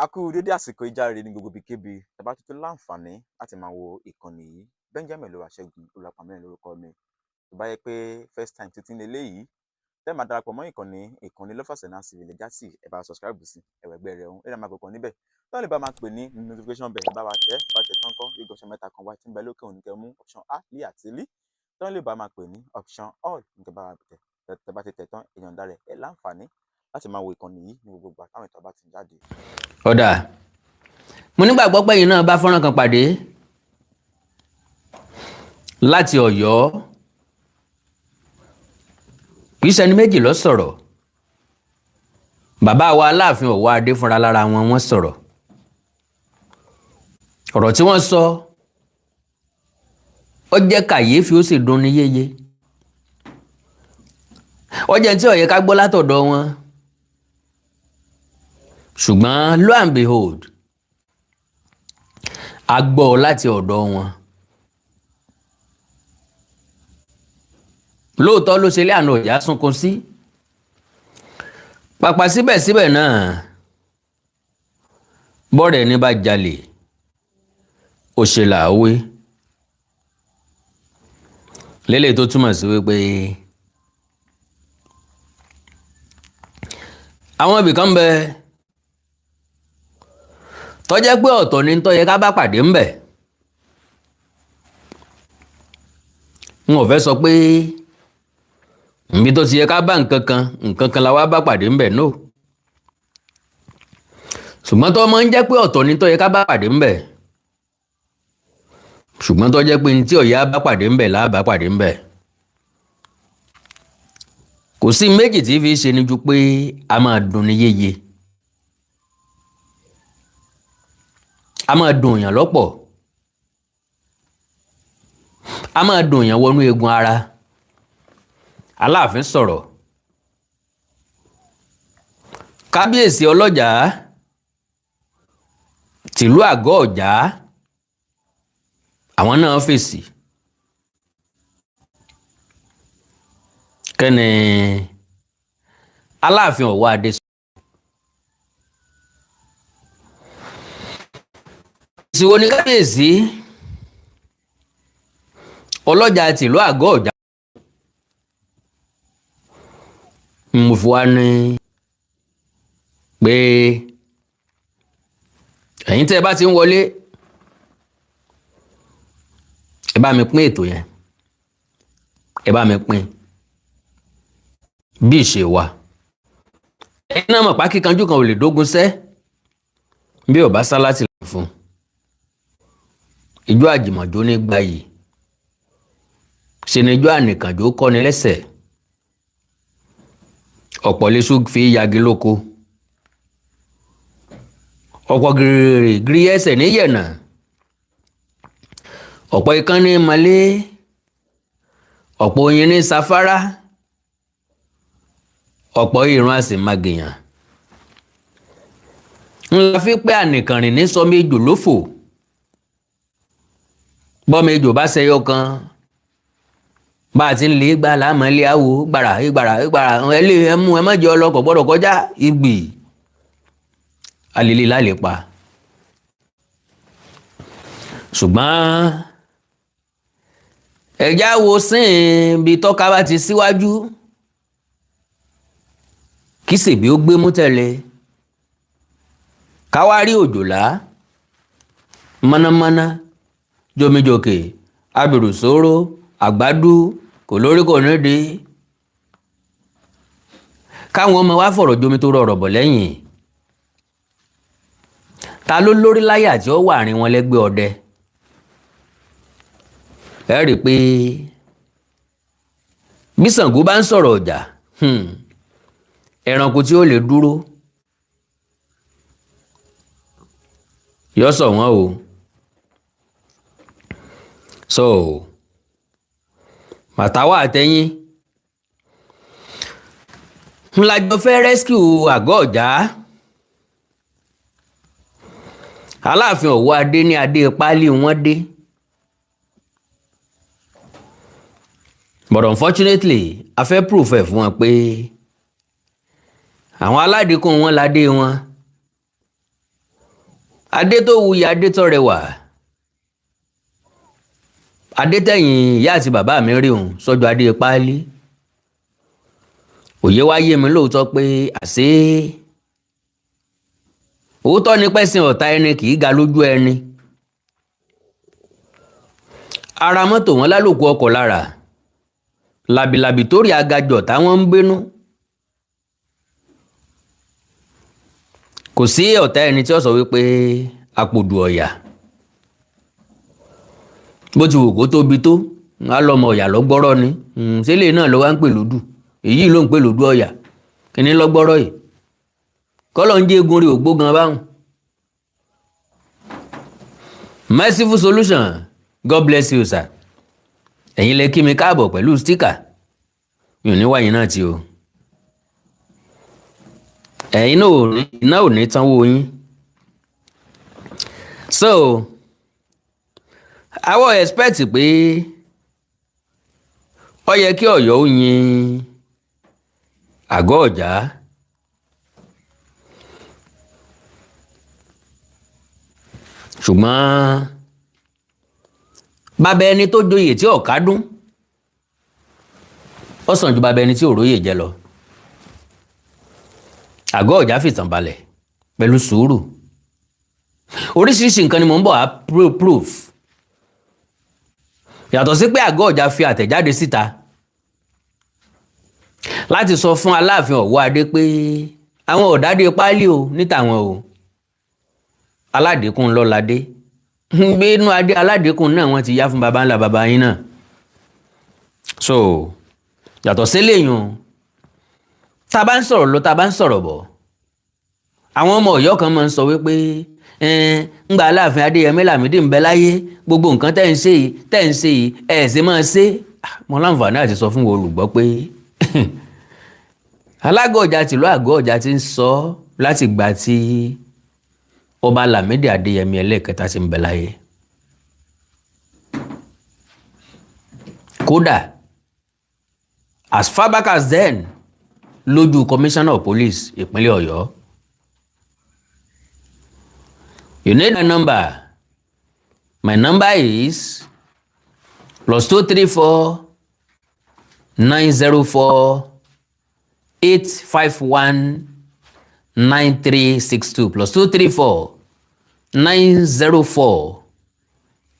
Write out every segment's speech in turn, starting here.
A kú dédé àsìkò ìjáre ní gbogbo ibikíbi tàbá tuntun láǹfààní láti máa wo ìkànnì yìí. Benjamin Olúwaṣẹ́gun Olúwapàmílẹ̀ lórúkọ mi. Tó bá yẹ pé first time títí ní eléyìí tẹ́ máa darapọ̀ mọ́ ìkànnì Lovers and Civil Legacy, ẹ bá subscribe sí ẹ̀wẹ̀ ẹgbẹ́ rẹ̀ ọ̀hún ẹ̀rọ máa kọ̀ọ̀kan níbẹ̀ tó lè bá máa pè ní notification bell. Ẹ bá wa tẹ́ bá tẹ̀ tán kọ́ yóò option mẹ́ta kan wá tí ń bẹ lókè òní, kẹ́ mú option A, L àti L tó lè bá máa pè ní option all ní kẹ́ bá wa tẹ̀. Tẹ́ bá ti tẹ̀ tán, èèyàn dá rẹ̀ ẹ̀ láǹfààní láti máa wo ìkànnì yìí ní gbogbo ìgbà táwọn ètò bá ti jáde. Ọ̀dà, mo nígbàgbọ́ pé ẹ̀yin náà bá fọ́nrán kan pàdé láti Ọ̀yọ́. Kì í ṣẹni méjì ló sọ̀rọ̀. Bàbá wa Aláàfin Ọ̀wọ́ Adé fúnra lára wọn, wọ́n sọ̀rọ̀. Ọ̀rọ̀ tí wọ́n sọ, ó jẹ́ kàyéfì, ó sì dunni yéye. Ó jẹ́ tí ó yẹ ká gbọ́ látọ̀dọ̀ wọn, ṣùgbọ́n lo and behold, a gbọ́ láti ọ̀dọ̀ wọn. Lóòótọ́ ló ṣe lé àná ọ̀já sunkún sí pàpà. Síbẹ̀síbẹ̀ náà, bọ́ọ̀rẹ̀ ní bá jalè, ó ṣe làáwé lélẹ̀, tó túmọ̀ sí wípé àwọn ibìkan ń bẹ tó jẹ́ pé ọ̀tọ̀ ni tó yẹ ká bá pàdé ńbẹ̀. N ò fẹ́ sọ pé nbí tó ti yẹ ká bá nǹkan kan, nǹkan kan la wá bá pàdé ńbẹ̀, no. Ṣùgbọ́n tó máa ń jẹ́ pé ọ̀tọ̀ ni tó yẹ ká bá pàdé ńbẹ̀, ṣùgbọ́n tó jẹ́ pé ní tí ọ̀yá bá pàdé ńbẹ̀ là bá pàdé ńbẹ̀. Kò sí méjì tí fi ṣe ni ju pé a máa dùn ní yéye, a máa dùn yàn lọ́pọ̀, a máa dùn yàn wọnú eegun ara. Aláàfin sọ̀rọ̀, kábíyèsí ọlọ́jà tìlú àgọ́ ọ̀já, àwọn náà fèsì. Kẹ́ni Aláàfin Ọ̀wọ́ Adé sọ. Èsì wo ni kábíyèsí ọlọ́jà tìlú àgọ́ ọ̀já mo fi wá ní pé ẹ̀yin tẹ́ ẹ bá ti ń wọlé, ẹ bá mi pín ètò yẹn, ẹ bá mi pín bí ìṣe wa. Ẹ̀yin náà mọ̀ pákíkanjú kan ò lè dógun sẹ́ bí ò bá sá láti lè fún ìjọ àjìmọ̀jó ní gbayì ṣe ni ijó ànìkànjó kọ́ni lẹ́sẹ̀. Ọ̀pọ̀ lẹ́sù fi yagi lóko, ọ̀pọ̀ gírígírí gírí ẹsẹ̀ níyẹ̀nà, ọ̀pọ̀ ikán ní malé, ọ̀pọ̀ oyin ní safárá, ọ̀pọ̀ ìrun a sì máa gèèyàn. Ńlá fi pé ànìkànrìn ní sọmi ejò lófò. Bọ́mọ ejò bá ṣẹyọ kan, bá a ti ń lé gbà láàmú ilé àwò gbàrà gbàrà gbàrà, ẹ lé ẹ mú ẹ má jẹ ọlọkọ̀ gbọ́dọ̀ kọjá ìgbì alele lálẹ́ pa. Ṣùgbọ́n ẹ̀já wo sìn bí tọ́ka bá ti síwájú kí sèbí ó gbé mú tẹ̀lé, káwárí òjòlá mọ́nàmọ́ná jomijòkè abìrùsóró àgbádú kò lórí kò nídìí. Káwọn ọmọ wa fọ̀rọ̀ jomi tó rọrọ̀ bọ̀ lẹ́yìn. Ta ló lórí láyà tí ó wà rìn wọn lẹ́gbẹ́ ọdẹ? Ẹ rí i pé bí Ṣàngó bá ń sọ̀rọ̀ ọjà, ẹranko tí ó lè dúró yọ sọ wọn o. So màtáwà àtẹ̀yìn ńlájọ fẹ́ rescue àgọ́ ọ̀já. Aláàfin Ọ̀wọ́ Adé ní adé páálí wọn dé, but unfortunately a fẹ́ proof ẹ̀ fún wọn pé àwọn aládìkún wọn ládé wọn, adé tó wuyì, adé tó rẹwà, adé tẹ̀yìn ìyá àti bàbá mi rí òun sọ́jọ́ adé páálí. Òye wá yé mi lóòótọ́ pé àṣé òótọ́ ni pẹ́sìn ọ̀tá ẹni kì í ga lójú ẹni. Ara mọ́tò wọn lálòkù ọkọ̀ lára làbìlàbì tó rí agajọ̀ táwọn ń gbénú. Kò sí ọ̀tá ẹni tí ó sọ wípé àpòdù ọ̀yà bó ti wù kó tóbi tó á lọ́mọ ọ̀yà lọ́gbọ́rọ́ ni. Sílẹ̀ náà ló wá ń pè lódù, èyí ló ń pè lódù ọ̀yà kíní lọ́gbọ́rọ́ yìí kọ́lọ̀ ń jẹ́ egun rí ògbó gan báwọn. Merciful Solution, God bless you sir. Ẹ̀yin lẹ kí mi káàbọ̀ pẹ̀lú sticker, mi ò ní wáyé náà tí o. Ẹ̀yin náà ò ní tánwó yín. So àwọn expect pé ó yẹ kí Ọ̀yọ́ ó yin àgọ́ ọ̀já. Ṣùgbọ́n bàbá ẹni tó joyè tí ọ̀ká dún ó sàn ju bàbá ẹni tí òróyè jẹ lọ. Àgọ́ ọ̀já fìtàn balẹ̀ pẹ̀lú sùúrù. Oríṣiríṣi nǹkan ni mò ń bọ̀ á proof. Yàtọ̀ sí pé àgọ́ ọ̀já fi àtẹ̀jáde síta láti sọ fún Aláàfin Ọ̀wọ́ Adé pé àwọn ọ̀dádé páálí o ní tàwọn o, aládìkún lọ́ládé gbé inú adé aládìkún náà wọ́n ti yá fún baba ńlá baba yín náà. So yàtọ̀ sílẹ̀ yùn, tá a bá ń sọ̀rọ̀ lọ, tá a bá ń sọ̀rọ̀ bọ̀, àwọn ọmọ Ọ̀yọ́ kan máa ń sọ wípé ńgbà Aláàfin Adéyẹmí Lámídì ń bẹ láyé, gbogbo nǹkan tẹ́ ń ṣe yìí tẹ́ ń ṣe yìí ẹ̀ ṣe máa ṣe. Mo láǹfààní àti sọ fún olùgbọ́ pé alágọ̀ ọjà tìlú àgọ́ ọjà ti ń sọ láti gbà tí ọba Lámídì Adéyẹmí ẹlẹ́ẹ̀kẹta ti ń bẹ láyé. Kódà as far back as then lójú commissioner of police ìpínlẹ̀ Ọ̀yọ́. You need my number. My number is +234 904 851 9362 +234 904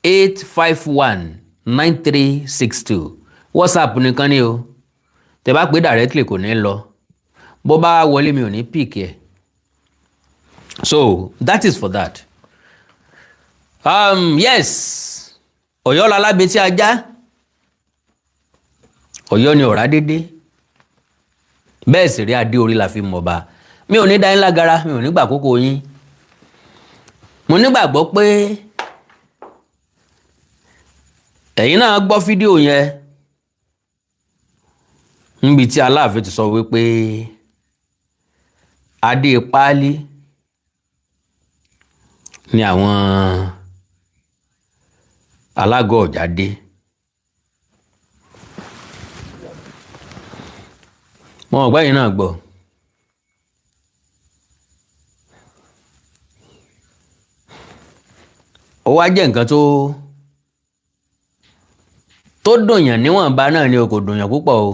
851 9362. WhatsApp nìkan ni o, tẹ́ bá pè directly kò ní lọ, bó bá wọlé mi ò ní pick ẹ. So that is for that. Yes, Ọ̀yọ́ lalábẹ́tí ajá, Ọ̀yọ́ ni ọ̀rá dédé, bẹ́ẹ̀ sì rí adé orí la fi mọ̀ba. Mi ò ní dá yín lágara, mi ò ní gbà kókó yín. Mo nígbàgbọ́ pé ẹ̀yin náà gbọ́ fídíò yẹn níbi tí Aláàfin ti sọ wípé adé páálí ni àwọn alágọ̀ ọ̀já dé. Mo mọ̀ pé ẹ̀yin náà gbọ́. Ó wá jẹ́ nǹkan tó dùnyàn níwọ̀nba náà ni o, kò dùnyàn púpọ̀ o,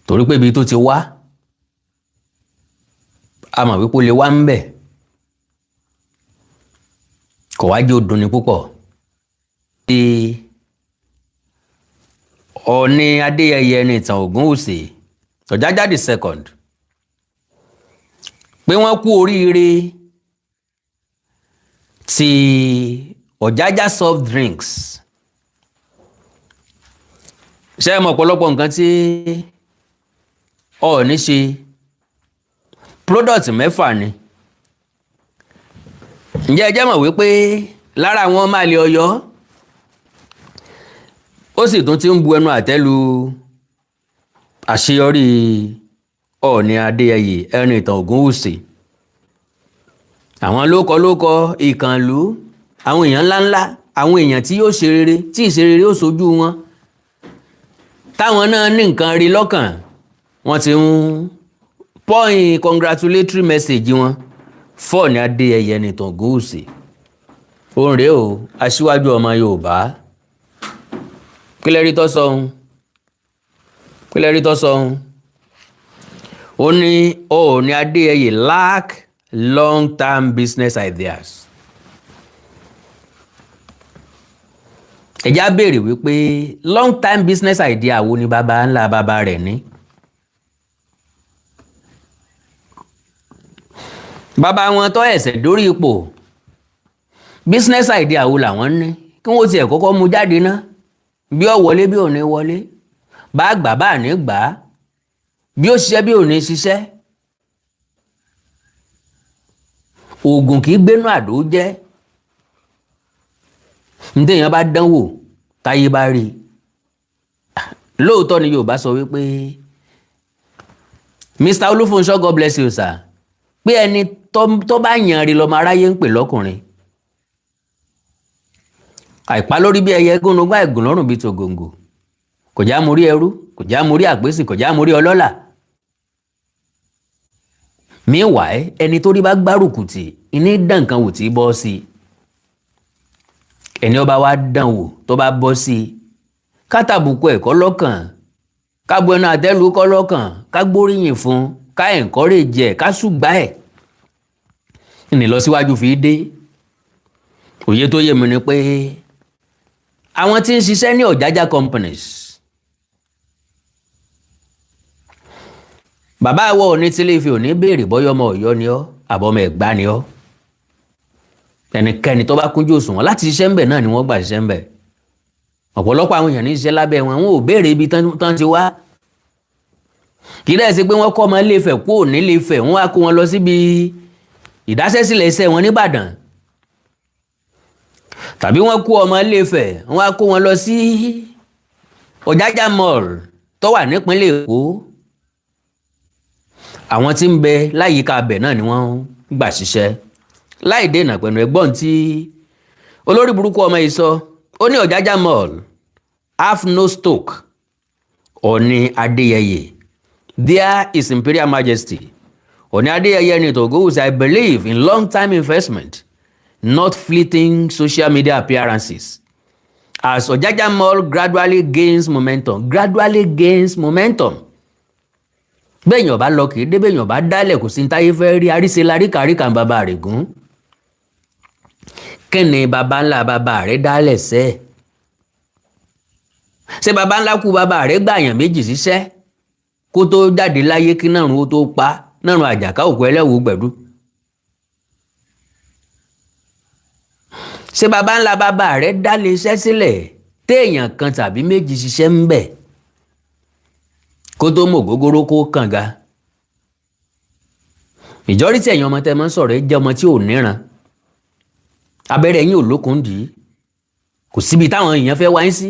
torí pé ibi tó ti wá a mọ̀ wípé ó lè wá ń bẹ̀, kò wá jẹ́ ó dunni púpọ̀. Ọọ̀ni Adéyẹyẹ ní ìtàn Ògúnwùsì Ọ̀jájá the second, pé wọ́n kú oríire ti Ọ̀jájá soft drinks. Ṣé ẹ mọ̀ ọ̀pọ̀lọpọ̀ nǹkan tí Ọọ̀ni ṣe? Product mẹ́fà ni. Ǹjẹ́ ẹ jẹ́ mọ̀ wípé lára àwọn ọmọ àlè Ọ̀yọ́, ó sì tún ti ń bu ẹnu àtẹ́ lu àṣeyọrí Ọọ̀ni Adéyẹyè Ẹniìtàn Ògúnwùsì, àwọn lóko lóko ìkànlú, àwọn èèyàn ńláńlá, àwọn èèyàn tí yóò ṣe rere, tí ìṣe rere ó sojú wọn, táwọn náà ní nǹkan rí lọ́kàn, wọ́n ti ń pọ́ìn congratulatory message wọn fọ́ọ̀nì Adéyẹyè Ẹniìtàn Ògúnwùsì. Òun rèé o, aṣíwájú ọmọ Yorùbá. Kílẹ̀ rí tó sọ ohun? Kílẹ̀ rí tó sọ ohun? Ó ní Ọọ̀ni Adéyẹyè lack long term business ideas. Ẹ̀já béèrè wípé long term business idea wo ni baba ńlá baba rẹ̀ ní? Bàbá wọn tó ẹ̀sẹ̀ dórí ipò, business idea wo làwọn ní kí wọ́n tiẹ̀ kọ́kọ́ mú jáde ná? Bí ó wọlé, bí ò ní wọlé, bá gbà, bá ní gbà á, bí ó ṣiṣẹ́, bí ò ní ṣiṣẹ́. Oògùn kì í gbénú àdó jẹ́. Ní téèyàn bá dánwò, táyé bá rí i lóòótọ́ ni Yorùbá sọ wípé, Mr. Olúfúnṣọ́, God bless you sir, pé ẹni tó bá yàn rí lọ́mọ aráyé ń pè lọ́kùnrin. Àìpá lórí bí ẹyẹ gúnugún, àìgùn lọ́rùn bíi tògòǹgò, kò já mórí ẹrú, kò já mórí àpèsè, kò já mórí ọlọ́lá. Meanwhile, ẹni tó rí bá gbárùkù tì ní dán nǹkan wò tí bọ́ sí i. Ẹni ọba wa dán wò tó bá bọ́ sí i, kátàbùkù ẹ̀kọ́ lọ́kàn, kábu ẹnu àtẹ́lu kọ́ lọ́kàn, ká gbóríyìn fún, ká encourage ẹ̀, ká ṣùgbà ẹ̀ ní lọ síwájú fi dé. Òye tó yé mi ni pé àwọn tí ń ṣiṣẹ́ ní Ọ̀jájá companies, bàbá àwọ̀ òní tí lè fi òní béèrè bọ́yọ́ ọmọ Ọ̀yọ́ ni ọ́ àbọ̀mọ Ẹ̀gbá ni ọ́. Ẹnikẹ́ni tó bá kúnjú òṣùwọ̀n láti ṣiṣẹ́ ńbẹ̀ náà ni wọ́n gbà ṣiṣẹ́ ńbẹ̀. Ọ̀pọ̀lọpọ̀ àwọn èèyàn ní ṣiṣẹ́ lábẹ́ wọn, wọn ò béèrè ibi tán ti wá. Kì í dẹ̀ ṣe pé wọ́n kọ́ ọmọ Ilé-Ifẹ̀ kúrò nílé Ifẹ̀, wọ́n wá kó wọn lọ síbi ìdásẹ́sílẹ̀ iṣẹ́ wọn nìbàdàn, tàbí wọ́n kó ọmọ Ilé-Ifẹ̀, wọ́n wá kó wọn lọ sí Ọ̀jájá mall tó wà nípínlẹ̀ Èkó. Àwọn tí ń bẹ láyìíká abẹ náà ni wọ́n gbà ṣiṣẹ́ láì dènà pẹ̀lú. Ẹ̀gbọ́n tí olórí burúkú ọmọ yìí sọ, ó ní Ọ̀jájá mall have no stock. Ọọ̀ni Adéyẹyè, there is Imperial Majesty Ọọ̀ni Adéyẹyè Ẹniìtàn Ògúnwùsì, I believe in long-term investment, not fleeting social media appearances. As Ọ̀jájá mall gradually gains momentum, gradually gains momentum. Bẹ́ẹ̀yàn bá lọ kì í dé, bẹ́ẹ̀yàn bá dálẹ̀ kò sí ní táyé fẹ́ rí. Àríṣe laríkàríkà ń bàbá rẹ̀ gún. Kí ni baba ńlá bàbá rẹ̀ dálẹ̀ sẹ́? Ṣé baba ńlá kú bàbá rẹ̀ gbàyàn méjì síṣẹ́ kó tó jáde láyé, kí náà ó tó pa náà àjàká òkú ẹlẹ́wù gbẹ̀dú? Ṣé baba ńlá bàbá rẹ̀ dálé iṣẹ́ sílẹ̀ téèyàn kan tàbí méjì ṣiṣẹ́ ń bẹ̀ kó tó mọ̀ gógóró kó kànga? Ìjọ́rí tí ẹ̀yin ọmọ tẹ́ máa ń sọ̀rọ̀ ẹ jẹ́ ọmọ tí ò níran, abẹ́rẹ́ yín ò lókun dì í, kò síbi táwọn èèyàn fẹ́ wáyé sí.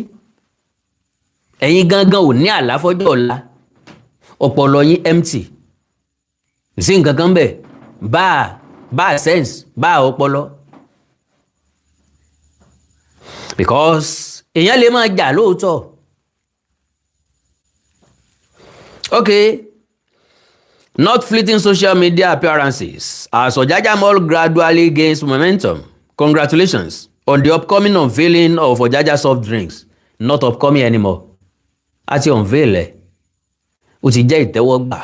Ẹ̀yin gangan ò ní àláfọ́jọ́ ọ̀la, ọpọlọ yín empty, kò sí nǹkan kan bẹ̀, bá a sense, bá a ọpọlọ. Because èèyàn lè máa jà lóòótọ́. Okay, not fleeting social media appearances. As Ojaja Mall gradually gains momentum, congratulations on the upcoming unveiling of Ojaja soft drinks. Not upcoming anymore. A ti unveil ẹ̀, ó ti jẹ́ ìtẹ́wọ́gbà.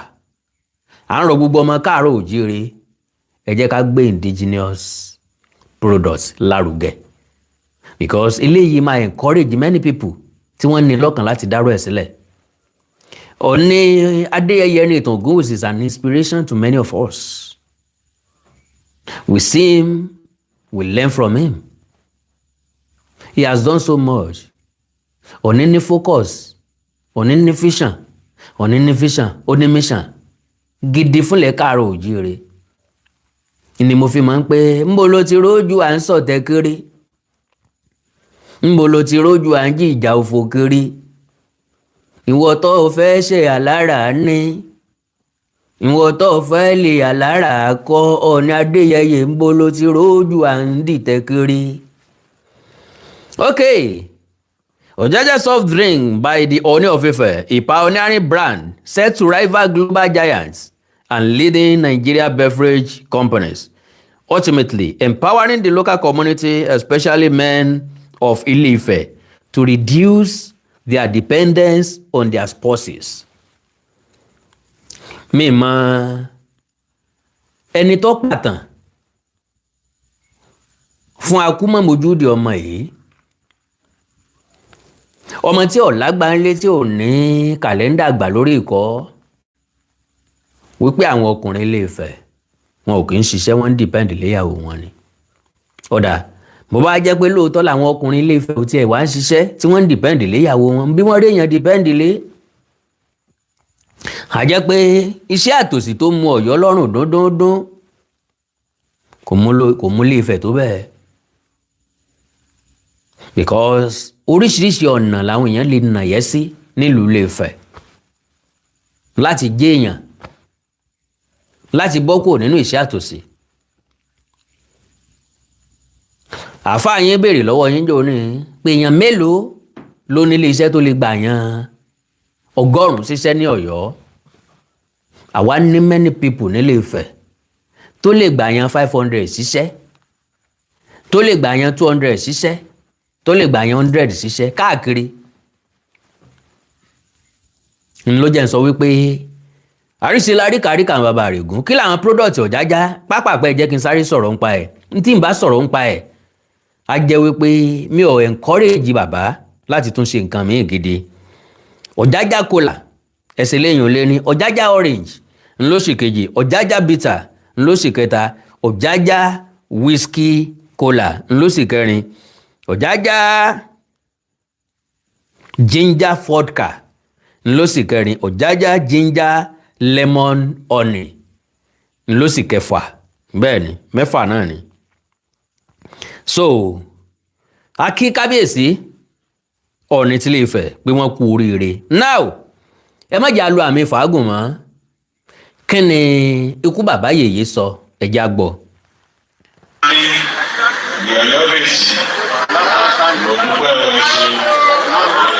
À ń rọ gbogbo ọmọ káàárọ̀ òjíire, ẹ jẹ́ ká gbé indigenous products lárugẹ, because eléyìí máa encourage many people tí wọ́n ní lọ́kàn láti dárò ẹ̀ sílẹ̀. Ọọ̀ni Adéyẹyè Ẹnìtàn Ògúnwùsì is an inspiration to many of us. We see him, we learn from him. He has done so much. Ọọ̀ni ní focus, Ọọ̀ni ní vision, Ọọ̀ni ní vision, ó ní mission gidi fúnlẹ̀ káàárọ̀ òjíire. Ni mo fi máa ń pé, ńbo ló ti rójú à ń sọ̀tẹ̀ kiri, ńbo ló ti rójú à ń jí ìjà òfò kiri? Ìwọ tó o fẹ́ ṣe àlára ní, ìwọ tó o fẹ́ lè àlára kọ́. Ọọ̀ni Adéyẹyè, ńbo ló ti rójú à ń dìtẹ̀ kiri? Okay. Ojaja soft drink by the Ooni of Ife, a pioneering brand set to rival global giants and leading Nigeria beverage companies, ultimately empowering the local community, especially men of Ile-Ife, to reduce their dependence on their spouses. Mi mọ ẹni tó pàtàn fún akúmọ̀mọ́júdi ọmọ yìí, ọmọ tí ò lágbàńlé, tí ò ní kàlẹ́ndà àgbà lórí ìkọ́, wípé àwọn ọkùnrin Ilé Ifẹ̀ wọn ò kì í ṣiṣẹ́, wọ́n ń depend léyàwó wọn ni. Ọ̀dà bó bá jẹ́ pé lóòótọ́ làwọn ọkùnrin Ilé Ifẹ̀ ò tiẹ̀ wá ń ṣiṣẹ́, tí wọ́n ń depend léyàwó wọn, bí wọ́n rí èèyàn depend lé, a jẹ́ pé iṣẹ́ àtòsí tó mú Ọ̀yọ́ lọ́rùn dúndúndún kò mú Ilé Ifẹ̀ tó bẹ́ẹ̀, because oríṣiríṣi ọ̀nà làwọn èèyàn lè nà yẹ́ sí nílùú Ilé Ifẹ̀ láti jẹ́ èèyàn, láti bọ́ kúrò nínú ìṣẹ́ àtòsí. Àáfàá yín béèrè lọ́wọ́ yín jò ní pé èèyàn mélòó ló nílé iṣẹ́ tó lè gbà yàn 100 ṣiṣẹ́ ní Ọ̀yọ́. Àwa ní many people nílé Ifẹ̀ tó lè gbà yàn 500 ṣiṣẹ́, tó lè gbà yàn 200 ṣiṣẹ́, tó lè gbà yàn 100 ṣiṣẹ́ káàkiri. N ló jẹ́ ń sọ wípé àríṣe la ríkàríkà bàbá rẹ̀ gùn. Kí làwọn product Ọ̀jájá pápápá? Ẹ jẹ́ kí n sáré sọ̀rọ̀ nípa ẹ̀. N tí n bá sọ̀rọ̀ nípa ẹ̀, á jẹ́ wípé mi ò encourage bàbá láti tún ṣe nǹkan míì gidi. Ọ̀jájá cola, ẹsẹ̀ lẹ́yìn ò lé ní Ọ̀jájá orange ńlọ́sì kejì, Ọ̀jájá bitter ńlọ́sì kẹta, Ọ̀jájá whisky cola ńlọ́sì kẹrin, Ọ̀jájá ginger vodka ńlọ́sì kẹrin, Ọ̀jájá ginger lemon honey ńlọ́sì kẹfà. Bẹ́ẹ̀ ni, mẹ́fà náà ni. So a kí kábíyèsí Ọọ̀ni tí Ilé Ifẹ̀ pé wọ́n kú oríire. Now, ẹ má jẹ́ àlọ́ àmì fàágùn mọ́. Kí ni ikú bàbá yèyé sọ? Ẹ jẹ́ á gbọ́. Ní Ọ̀yọ́mèsì, mo dúpẹ́ ẹ ṣe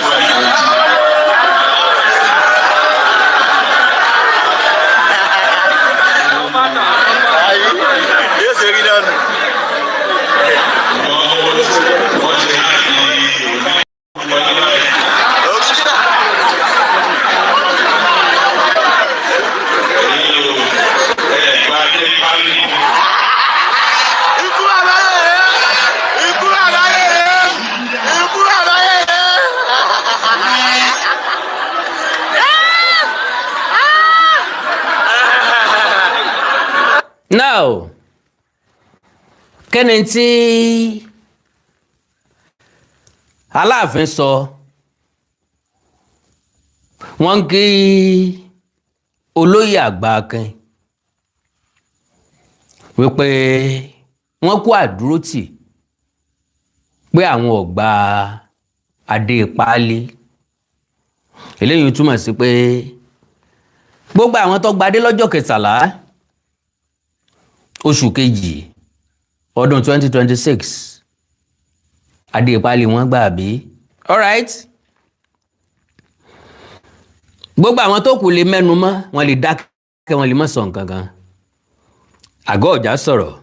twenty. Yóò ṣe rí náà nù. Wọ́n ti láti òní ọjọ́ báyìí. Ẹ̀yin o, ẹ̀ gba dé pálí. Ikú bàbá yèyé! Ikú bàbá yèyé! Ikú bàbá yèyé! Now, kẹ́ni tí Aláàfin sọ, wọ́n ń kí olóyè àgbà Akin wípé wọ́n kó àdúrótì pé àwọn ò gba adé páálí. Eléyìí túmọ̀ sí pé gbogbo àwọn tó gbadé lọ́jọ́ 13 oṣù kejì ọdún 2026, adé páálí wọ́n gbà bí. Alright, gbogbo àwọn tó kù lè mẹ́nu mọ́, wọ́n lè dákẹ́, wọ́n lè má sọ nǹkan kan. Àgọ́ ọ̀já sọ̀rọ̀.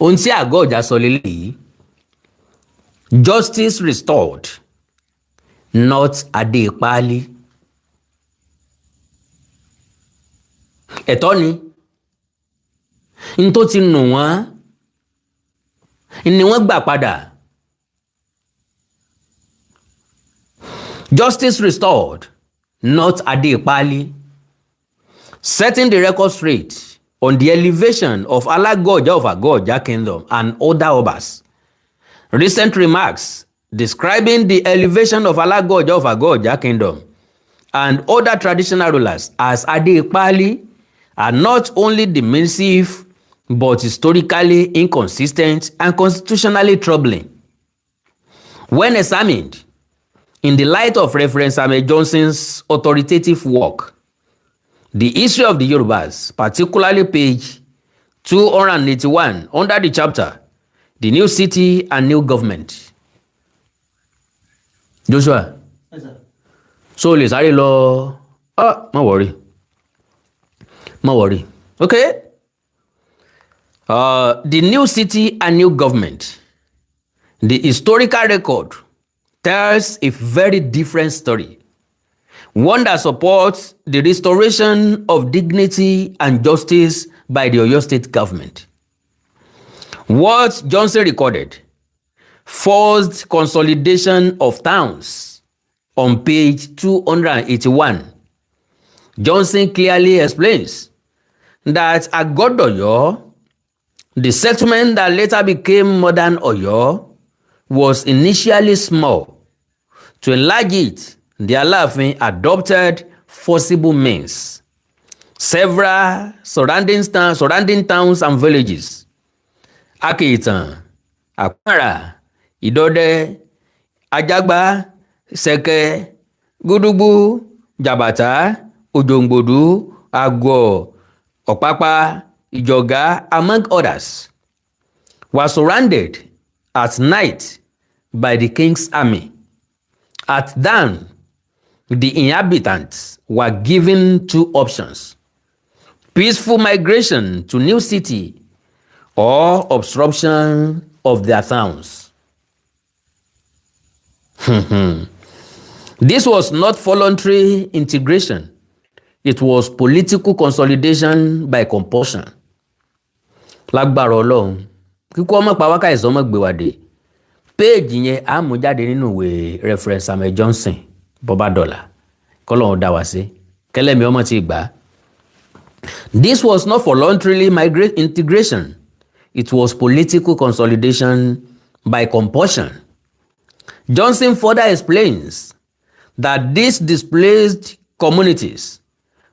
Ohun tí àgọ́ ọ̀já sọ lélẹ́yìí: "Justice restored, not adé páálí." Ẹ̀tọ́ ni n tó ti nù wọ́n. Ni wọ́n gbà padà. Justice restored, not Adepali. Setting the record straight on the elevation of Alagoja of Agoja Kingdom and other obas. Recent remarks describing the elevation of Alagoja of Agoja Kingdom and other traditional rulers as Adepali are not only dismissive but historically inconsistent and constitutionally troubling. When examined in the light of Reverend Samuel Johnson's authoritative work, The History of the Yorubas, particularly page 281 under the chapter, The New City and New Government. Joshua, so lè sáré lọ, ah, má worry, má worry, okay? The New City and New Government. The historical record tells a very different story, one that supports the restoration of dignity and justice by the Oyo State government. What Johnson recorded, forced consolidation of towns, on page 281. Johnson clearly explains that Agodoyo, the settlement that later became modern Oyo, was initially small. To enlarge it, the Alaafin adopted forcible means. Several surrounding towns and villages, Akitan, Àpárá, Ìdọdẹ, Ajagba, Sẹ̀kẹ̀, Gúdúgbù, Jàbàtà, Òjòǹgbòdú, Àgọ̀, Ọ̀pápá, Ìjọ̀gá, among others, were surrounded at night by the king's army. At dawn, the inhabitants were given two options: peaceful migration to new city or obstruction of their towns. This was not voluntary integration. It was political consolidation by compulsion. Lágbára Ọlọ́run, kíkú ọmọ pa wákàtí ọmọ gbèwàdé. Péèjì yẹn á mú jáde nínú ìwé Reverend Samuel Johnson, bọ́bá dọ̀là, kọ́lọ́run dá wa sí kẹlẹ́mi ọmọ ti gbà á. This was not voluntarily migrate integration. It was political consolidation by compulsion. Johnson further explains that these displaced communities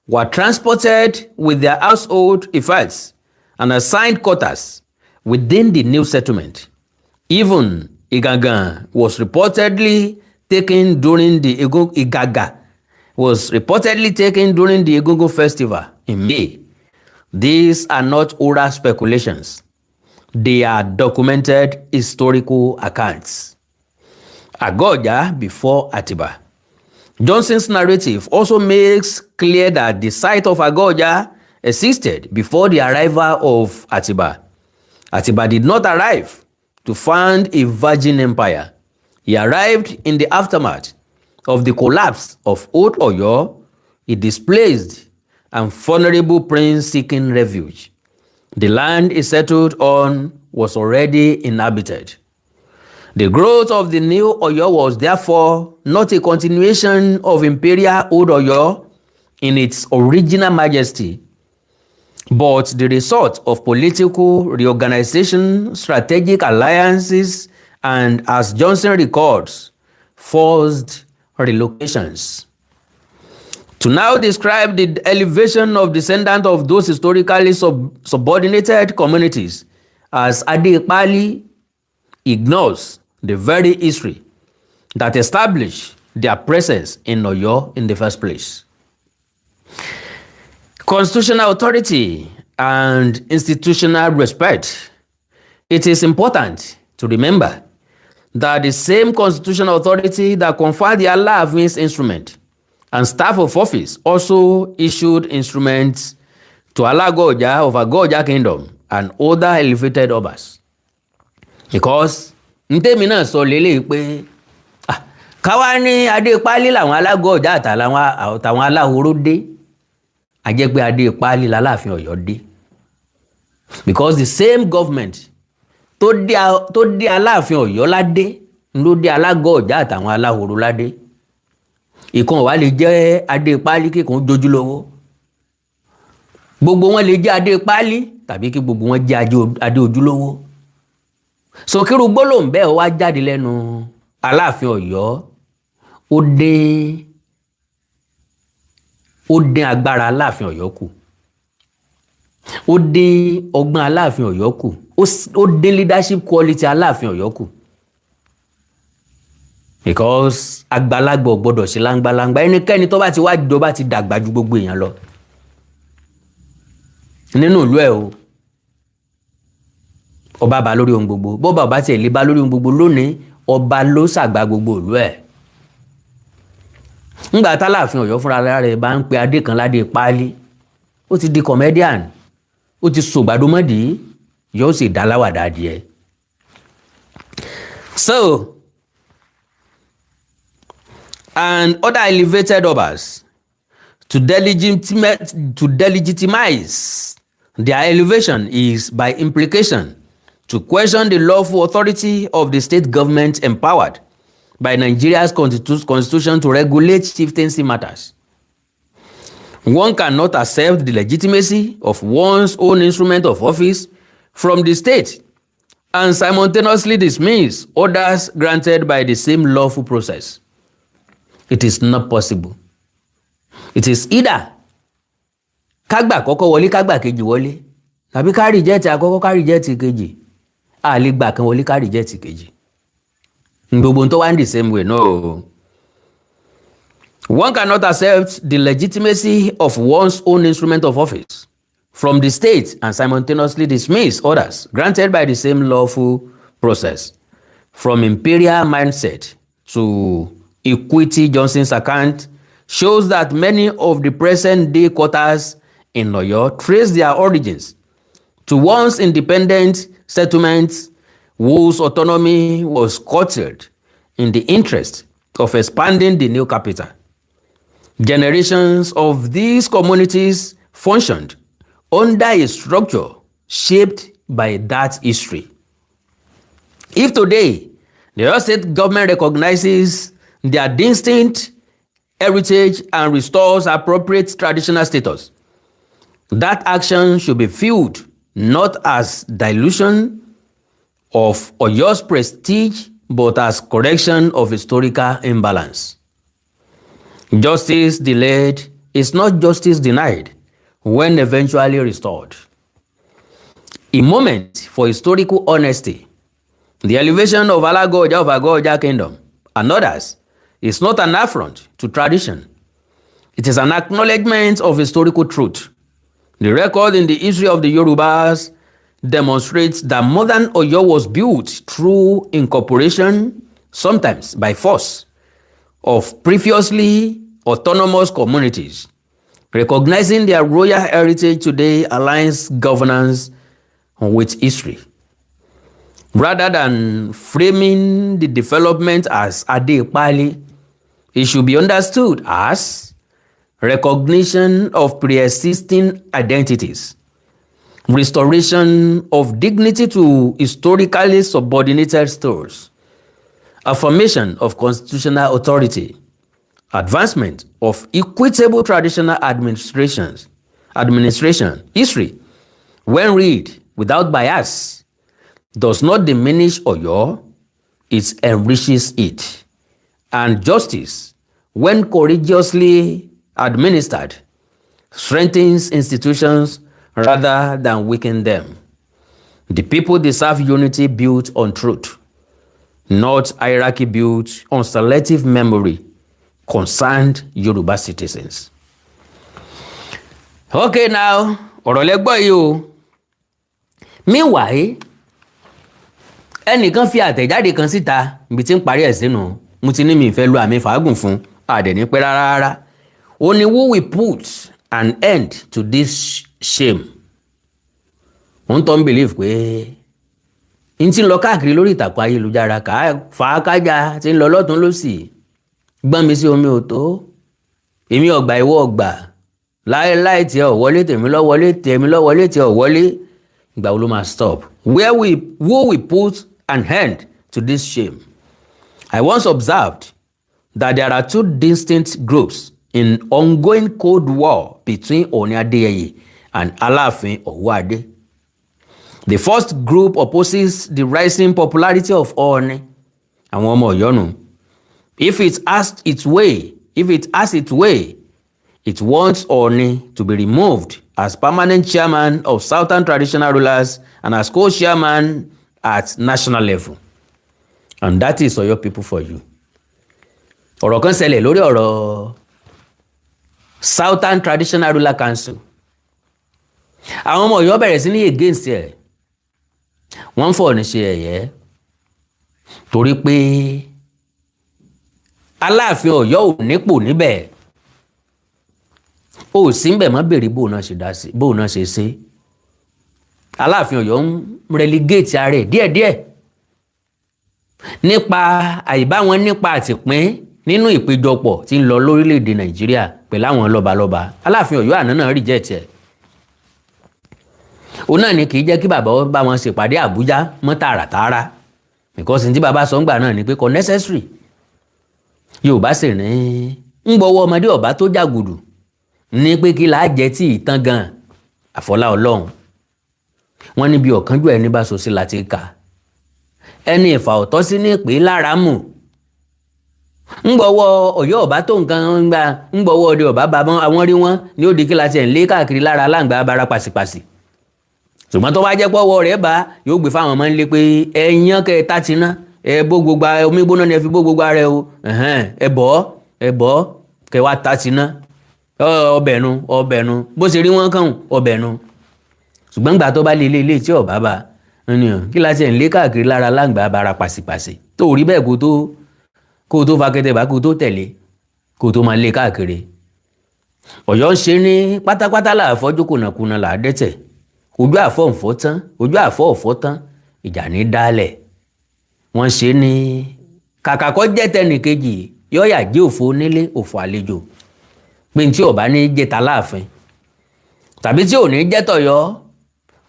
were transported with their household effects and assigned quarters within the new settlement. Even Igaga was reportedly taken during the Igaga was reportedly taken during the Egungun festival in May. These are not oral speculations. They are documented historical accounts. Agoja before Atiba. Johnson's narrative also makes clear that the site of Agoja existed before the arrival of Atiba. Atiba did not arrive to found a virgin empire. He arrived in the aftermath of the collapse of Old Oyo, a displaced and vulnerable prince seeking refuge. The land he settled on was already inhabited. The growth of the new Oyo was therefore not a continuation of imperial Old Oyo in its original majesty, but the result of political reorganization, strategic alliances, and, as Johnson records, forced relocations. To now describe the elevation of descendants of those historically subordinated communities as Adepali ignores the very history that established their presence in Oyo in the first place. Constitutional authority and institutional respect. It is important to remember that the same constitutional authority that conferred the Alaafin's instrument and staff of office also issued instruments to Alagoja of Agoja Kingdom and other elevated obas. Because ntẹ́mi náà sọ lélẹ́yìí pé, ah, káwá ní Adépálí làwọn Alágọ̀ọ́jà àtàwọn aláhoró dé, a jẹ́ pé Adépálí làláàfin Ọ̀yọ́ dé, because the same government Tó dé Aláàfin Ọ̀yọ́ ládé ló dé Alágọ̀ Ọ̀jà àtàwọn Aláhoro ládé. Ìkan wà lè jẹ́ adé páálí, kíkan jójúlówó. Gbogbo wọn lè jẹ́ adé páálí tàbí kí gbogbo wọn jẹ́ adé ojúlówó. Sòkírù gbólóhùn bẹ́ẹ̀ wá jáde lẹ́nu Aláàfin Ọ̀yọ́, ó dín agbára Aláàfin Ọ̀yọ́ kù, ó dín ọgbọ́n Aláàfin Ọ̀yọ́ kù, ó dín leadership quality Aláàfin Ọ̀yọ́ kù, because àgbàlagbà ò gbọ́dọ̀ sí láńgbàláńgbà. Ẹnikẹ́ni tó bá ti wá jọba ti dàgbà ju gbogbo èèyàn lọ nínú ìlú ẹ̀ o. Ọba bá lórí ohun gbogbo. Bọ́ba ọba tiẹ̀ lè bá lórí ohun gbogbo lónìí, ọba ló ṣàgbà gbogbo ìlú ẹ̀. Ńgbà tálàfin Ọ̀yọ́ fúnra rẹ̀ bá ń pe adé kan ládé páálí, ó ti di comedian, ó ti sògbàdo mọ́dì, yóò sì dá láwàdà adìẹ. So and other elevated obas to delegitimize their elevation is by implication to question the lawful authority of the state government empowered by Nigeria's constitution to regulate chieftaincy matters. One cannot accept the legitimacy of one's own instrument of office from the state and simultaneously dismiss others granted by the same lawful process. It is not possible. It is either kágbà kọ́kọ́ wọlé, kágbà kejì wọlé, tàbí ká reject àkọ́kọ́, ká reject kejì. A lè gbà kan wọlé, ká reject kejì. Gbogbo tó wá ń the same way, no. One cannot accept the legitimacy of one's own instrument of office from the state and simultaneously dismiss others granted by the same lawful process. From imperial mindset to equity, Johnson's account shows that many of the present-day quarters in Oyo trace their origins to once independent settlements whose autonomy was curtailed in the interest of expanding the new capital. Generations of these communities functioned under a structure shaped by that history. If today the Oyo State government recognizes their distinct heritage and restores appropriate traditional status, that action should be viewed not as dilution of Oyo's prestige but as correction of historical imbalance. Justice delayed is not justice denied when eventually restored. A moment for historical honesty. The elevation of Alagoja of Agoja Kingdom and others is not an affront to tradition. It is an acknowledgement of historical truth. The record in the history of the Yorubas demonstrates that modern Oyo was built through incorporation, sometimes by force, of previously autonomous communities. Recognizing their royal heritage today aligns governance with history. Rather than framing the development as Ade Pali, it should be understood as recognition of pre-existing identities, restoration of dignity to historically subordinated stools, affirmation of constitutional authority, advancement of equitable traditional administration. History, when read without bias, does not diminish Oyo, it enriches it. And justice, when courageously administered, strengthens institutions rather than weaken them. The people deserve unity built on truth, not hierarchy built on selective memory. Concerned Yoruba citizens. Okay, now, ọ̀rọ̀ lẹ́gbọ́ yìí o. Meanwhile, ẹnìkan fi àtẹ̀jáde kan síta ibi tí ń parí ẹ̀ sínú. Mo ti ní mi ìfẹ́ lu àmì fàágùn fún àdẹ̀ pẹ́ rárá rárá. Ó ní, "Who will put an end to this shame?" Wọ́n tọ́ ń believe pé n ti ń lọ káàkiri lórí ìtàkùn ayélujára fàákájà ti ń lọ lọ́tún lọ́sì, gbọ́n mi sí omi ò tó, èmi ọ̀gbà, ìwọ ọ̀gbà, láéláé, tí ò wọlé, tèmi lọ wọlé, tèmi lọ wọlé, tí ò wọlé. Ìgbà wo ló máa stop? Where we who will put an end to this shame? I once observed that there are two distinct groups in ongoing cold war between Ooni Adeyeye and Alaafin Owoade. The first group opposes the rising popularity of Ooni, àwọn ọmọ Ọ̀yọ́ nù. If it has its way, it wants Ooni to be removed as permanent chairman of Southern Traditional Rulers and as co-chairman at national level. And that is Oyo people for you. Ọ̀rọ̀ kan ṣẹlẹ̀ lórí ọ̀rọ̀ Southern Traditional Ruler Council. Àwọn ọmọ Ọ̀yọ́ bẹ̀rẹ̀ sí ní against ẹ̀. Wọ́n ń fọ̀ ní ṣe ẹ̀yẹ́ torí pé Aláàfin Ọ̀yọ́ ò nípò níbẹ̀, ó sì ń bẹ̀ mọ́ bèrè bóun náà ṣe dá sí, bóun náà ṣe ṣe. Aláàfin Ọ̀yọ́ ń relegate ara ẹ̀ díẹ̀díẹ̀ nípa àìbá wọn nípa àtìpín nínú ìpéjọpọ̀ tí ń lọ lórílẹ̀‐èdè Nàìjíríà pẹ̀lú àwọn lọ́balọ́ba. Aláàfin Ọ̀yọ́ àná náà reject ẹ̀. Òun náà ni kì í jẹ́ kí bàbá bá wọn ṣèpàdé Àbújá mọ́ tààràtààrà, because ní tí bàbá sọ ń gbà náà ni pé kò necessary. Yorùbá sì ní ń gbọ́wọ́ ọmọdé ọ̀bá tó jàgùdù ní pé kí làá jẹ́ tí ìtàn gan àfọlá Ọlọ́run. Wọ́n níbi ọ̀kánjú ẹni bá so sí láti kà, ẹni ìfà ọ̀tọ́ sí ní pé lára mù. Ń gbọ́wọ́ Ọ̀yọ́ ọ̀bá tó nǹkan ń gbà, ń gbọ́wọ́ ọdẹ ọ̀bá bá àwọn rí wọn ní ó di kí láti ẹ̀ ń lé káàkiri lára aláǹgbá abara pàṣípàṣì. Ṣùgbọ́n tó bá jẹ́ pọ́wọ́ rẹ̀ bá yóò gbé fáwọn ọmọ nílé pé ẹ̀yán kẹta ti ná ẹ bó gbogbo omi gbóná ni, ẹ fi bó gbogbo ara ẹ o, ẹ bọ́ ẹ bọ́ kẹ wá ta ti ná ọbẹ̀ nu, ọbẹ̀ nu, bó ṣe rí wọn kàn ọbẹ̀ nu. Ṣùgbọ́n gbà tó bá lé ilé ilé tí ọ̀bá bá ènìyàn kí láti ẹ̀ ń lé káàkiri lára aláǹgbá abara pàṣípàṣì tó rí bẹ́ẹ̀, kó tó fa kẹtẹ bá kó tó tẹ̀lé kó tó máa lé káàkiri. Ọ̀yọ́ ń ṣe ní pátápátá làáfọ́jú, kùnàkùnà là á dẹ́tẹ̀, ojú àfọ̀ǹfọ̀ tán, ojú àfọ̀ọ̀fọ̀ tán, ìjà ní dálẹ̀. Wọ́n ṣe ní kàkà kọ́ jẹ́ tẹnìkejì yọ́ọ̀yà jẹ́ òfò onílé, òfò àlejò, pé tí ọba ní jẹta láàfin tàbí tí ò ní jẹ́ tọ̀yọ́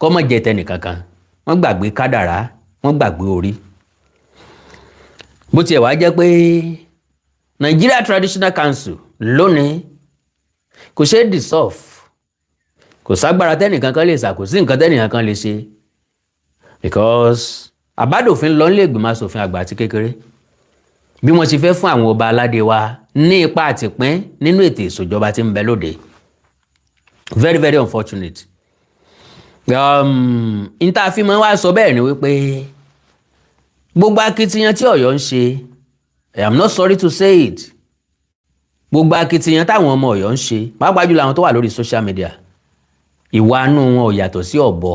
kọ́ mọ̀ jẹ tẹnìkankan. Wọ́n gbàgbé kádàrá, wọ́n gbàgbé orí. Bó tiẹ̀ wá jẹ́ pé Nigeria Traditional Council lónìí kò ṣeé dissolve, kò ságbára tẹ́nìkan kan lè ṣàkóso nǹkan tẹ́nìkan kan lè ṣe, because àbádòfin lọ nílé ìgbìmọ̀ asòfin àgbà àti kékeré bí wọ́n ṣe fẹ́ fún àwọn ọba aládé wa ní ipa àtìpín nínú ètò ìṣèjọba tí ń bẹ lóde. Very, very unfortunate. N tá a fi máa wá sọ bẹ́ẹ̀ ni wípé gbogbo akitiyan tí Ọ̀yọ́ ń ṣe, I am not sorry to say it, gbogbo akitiyan táwọn ọmọ Ọ̀yọ́ ń ṣe, pàápàá jùlọ àwọn tó wà lórí social media, ìwà inú wọn ò yàtọ̀ sí ọ̀bọ.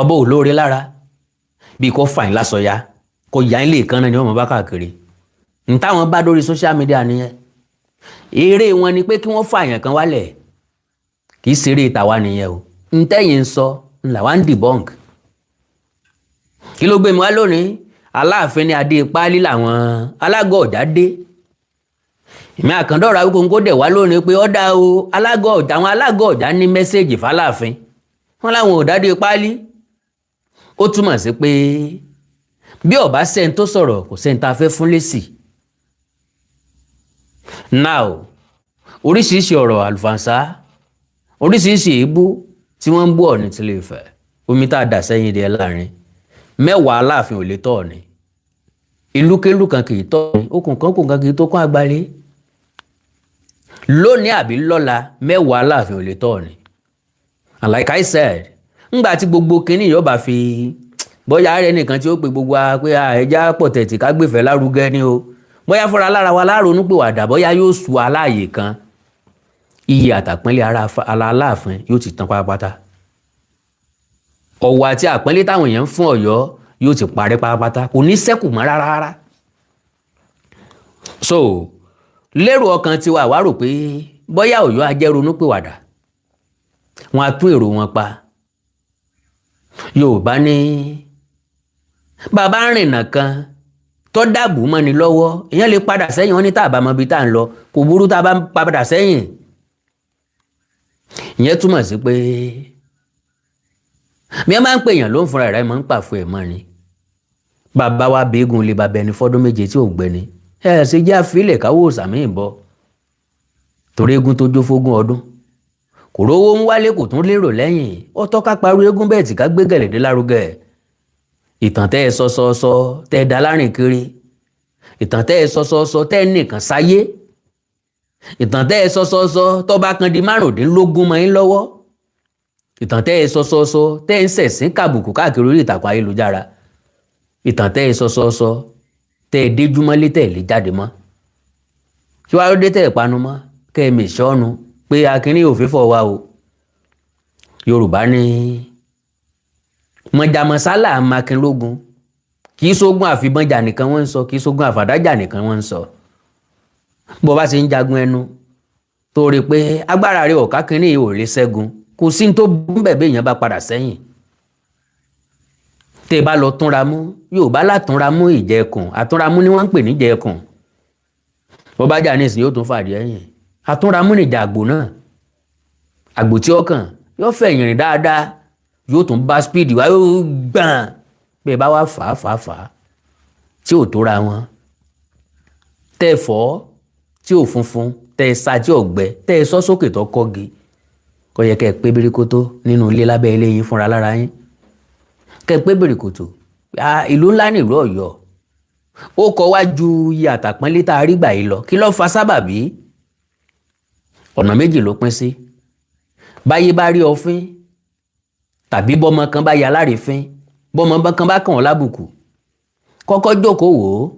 Ọ̀bọ ò lóore lára bí kò fà yín lásọyá, kò yá ilé kan náà ni wọ́n mọ̀ bá káàkiri. N táwọn bá lórí social media nìyẹn. Eré wọn ni pé kí wọ́n fà yàn kan wálẹ̀, kì í ṣeré tàwa nìyẹn o. N tẹ́yìn ń sọ ń làwa ń debunk. Kí ló gbé mi wá lónìí? Aláàfin ní adé páálí làwọn alágọ̀ ọ̀já dé. Ìmí àkàndọ̀rọ̀ Awíkonko dẹ̀ wá lónìí pé ọ́dà o, alágọ̀ ọ̀já, àwọn alágọ̀ ọ̀já ní message fáláàfin wọn láwọn ò dádé páálí. Ó túmọ̀ sí pé bí ọba sẹ́ni tó sọ̀rọ̀, kò sẹ́ni tá a fẹ́ fún lésì. Now, oríṣiríṣi ọ̀rọ̀ àlùfànṣá, oríṣiríṣi èébú tí wọ́n ń bú Ọọ̀ni tilé Ifẹ̀, omi tá a dà sẹ́yìn díẹ̀ láàrin mẹ́wàá, Aláàfin ò lè tọ̀ Ọọ̀ni. Ìlúkélú kan kì í tọ̀ ní okùn kan kò kan kì í tó kún àgbálẹ̀ lónìí àbí lọ́la, mẹ́wàá Aláàfin ò lè tọ̀ Ọọ̀ni. And like I said, ńgbà tí gbogbo kinní yóò bá fi bóyá rẹ nìkan tí ó pe gbogbo wa pé ẹja pọ̀ tẹ̀tì ká gbèfẹ́ lárugẹ ni o, bóyá fúnra lára wa láronú pé wàdà, bóyá yóò su aláàyè kan, iyì àtàpọ́nlé ara Aláàfin yóò ti tán pátápátá. Ọ̀wọ̀ àti àpọ́nlé táwọn èèyàn ń fún Ọ̀yọ́ yóò ti parẹ́ pátápátá, kò ní ṣẹ́kù mọ́ rárá rárá. So lérò ọkàn tiwa, wá rò pé bóyá Ọ̀yọ́ ajẹ́ ronú pìwàdà, wọn á tún èrò wọn pa. Yorùbá ní bàbá rìnnà kan tó dàbò mọ́ni lọ́wọ́, èèyàn lè padà sẹ́yìn. Wọn ní tá a bá mọ ibi tá à ń lọ, kò burú tá a bá padà sẹ́yìn. Ìyẹn túmọ̀ sí pé Bí wọ́n máa ń pèèyàn ló ń fúnra rẹ̀ máa ń pàfọ́ ẹ̀ mọ́ ni. Bàbá wa bẹ́ẹ̀gùn lè bàbá ẹni fọ́dún 7 tí ò gbẹni, ẹ ṣe jẹ́ àfilẹ̀ káwọ́ sàmì ìbọn, torí eégún tó jó fógún ọdún kò rówó ń wálé, kò tún lérò lẹ́yìn. Ó tọ́ka parí eégún bẹ́ẹ̀ tí ká gbé gẹ̀lẹ́dẹ́ lárugẹ. Ìtàn tẹ́ ẹ sọ sọ sọ tẹ́ ẹ dá lárìn kiri, ìtàn tẹ́ ẹ sọ sọ sọ tẹ́ ẹ nìkan sáyé, ìtàn tẹ́ ẹ sọ sọ sọ tọ́ba kan di 15 mọ́ yín lọ́wọ́, ìtàn tẹ́ ẹ sọ sọ sọ tẹ́ ẹ ń ṣẹ̀sín kàbùkù káàkiri orí ìtàkùn ayélujára, ìtàn tẹ́ ẹ sọ sọ sọ tẹ́ ẹ déjúmọ́lé tẹ́ ẹ lè jáde mọ́. Kí wàá dé tẹ́ ẹ panu mọ́, kẹ́ ẹ mè sọ́nu pé akínní ò fífọ́ wa o? Yorùbá ní mọ̀jàmọ̀sálà makinlógun. Kì í sógun àfibọ́njà nìkan wọ́n ń sọ, kì í sógun àfàdájà nìkan wọ́n ń sọ. Bó bá ṣe ń jagun ẹnu tó rí i pé agbára rẹ̀ ọ̀ká kínní yìí ò lè ṣẹ́gun, kò sí ní tó bú bẹ̀ bí èèyàn bá padà sẹ́yìn. Tẹ́ ẹ bá lọ túnra mú, Yorùbá látúnra mú ìjẹkùn. Àtúnra mú ni wọ́n ń pè ní ìjẹkùn. Bó bá jà nísìnyí, yóò tún fàdí ẹ̀yìn. Àtúnra mú nìjà àgbò náà. Àgbò tí ó kàn yóò fẹ̀yìn rìn dáadáa, yóò tún bá speed wá, yóò gbọ̀n. Bẹ́ẹ̀ bá wá fà á fà á fà á tí ò tóra wọn, tẹ́ ẹ fọ́ tí ò funfun, tẹ́ ẹ sa tí ò gbẹ, tẹ́ ẹ sọ́ sókè tó kọ́gi, kó yẹ kẹ́ ẹ pé bíríkótó nínú ilé lábẹ́ ilé yín fúnra lára yín, kẹ́ ẹ pé bíríkótó. Ìlú ńlá nílùú Ọ̀yọ́, ó kọ wá ju iye àtàpọ́nlé tá a rí gbà yìí lọ. Kí ló fa sábàbí? Ọ̀nà méjì ló pín sí. Báyé bá rí ọfín tàbí bọ́mọ kan bá ya lárìífín, bọ́mọ kan bá kàn ọ́ lábùkù, kọ́kọ́ jókòó wò ó,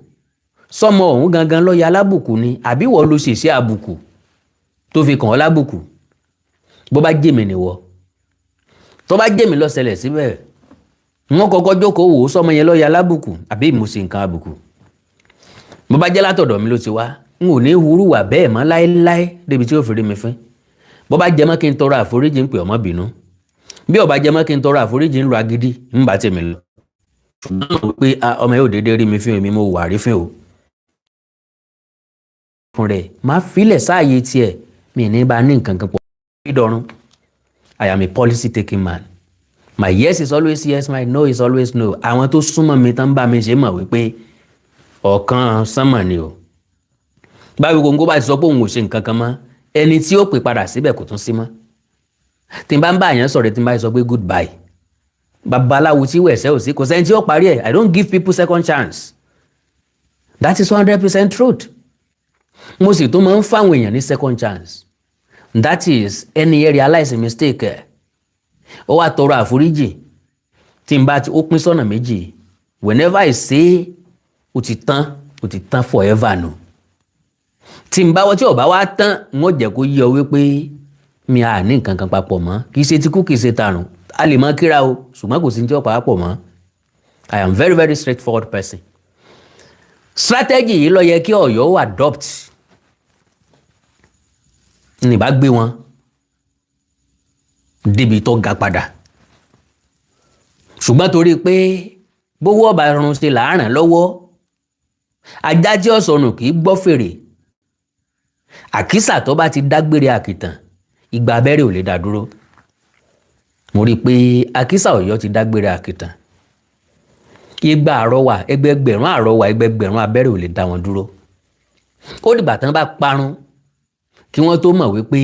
sọmọ ọ̀hún gangan ló ya lábùkù ni, àbí wọ́n ló ṣèṣe àbùkù tó fi kàn ọ́ lábùkù? Bó bá jèmi nìwọ, tó bá jèmi ló ṣẹlẹ̀ síbẹ̀, wọ́n kọ́kọ́ jókòó wò ó, sọmọ yẹn ló ya lábùkù àbí mo ṣe nǹkan àbùkù? Bó bá jẹ́ látọ̀dọ̀ mi ló ti wá, n ò ní hurú wà bẹ́ẹ̀ mọ́ láéláé débi tí ó fi rí mi fín. Bó bá jẹ́ mọ́ kí n tọrọ àforíjì, ń pè ọmọ bínú. Bí ó bá jẹ́ mọ́ kí n tọrọ àforíjì, ń lọ agídí ń bá tèmi lọ. Ṣùgbọ́n mo pé ọmọ yóò déédéé rí mi fín, èmi mo wà rí fín o. Fún rẹ̀ máa filẹ̀ sáàyè tiẹ̀, mi ní bá ní nǹkan kan pọ̀ ìdọ̀run. I am a policy taking man. My yes is always yes, my no is always no. Àwọn tó súnmọ́ mi tán bá mi ṣe mọ̀ wípé ọ̀kan sánmọ̀ ni o. Báwo gbogbo bá ti sọ pé òun ò ṣe nǹkan kan mọ́, ẹni tí ó pè padà síbẹ̀ kò tún sí mọ́. Tí n bá ń bá àyàn sọ̀rọ̀, tí n bá sọ pé goodbye, babaláwo tí wẹ̀sẹ̀ ò sí, kò sẹ́ni tí ó parí ẹ̀. I don't give people second chance. That is 100% truth. Mo sì tún máa ń fáwọn èèyàn ní second chance. That is, ẹni yẹn realize mistake ẹ̀, ó wá tọrọ àforíjì, tí n bá ti ó pín sọ́nà méjì. Whenever I say ó ti tán, ó ti tán forever nù. Tí n bá wọ́n tí ọba wá tán, n ó jẹ́ kó yí ọ wípé mi à ní nǹkan kan papọ̀ mọ́. Kì í ṣe tikú, kì í ṣe tàrùn. A lè mọ kíra o, ṣùgbọ́n kò sí ní tí ó papọ̀ mọ́. I am very very straightforward person. Strategy yìí ló yẹ kí Ọ̀yọ́ adopt. Ní bá gbé wọn débi tó ga padà, ṣùgbọ́n torí pé gbówó ọba run ṣe làáràn lọ́wọ́, ajá tí ó sọnù kì í gbọ́ fèrè. Àkísà tó bá ti dágbére àkìtàn, ìgbà abẹ́rẹ́ ò lè dá dúró. Mo rí i pé àkísà Ọ̀yọ́ ti dágbére àkìtàn, igba àrọwà, ẹgbẹgbẹ̀rún àrọwà, ẹgbẹgbẹ̀rún abẹ́rẹ́ ò lè dá wọn dúró. Ó dìgbà tán bá parun kí wọ́n tó mọ̀ wípé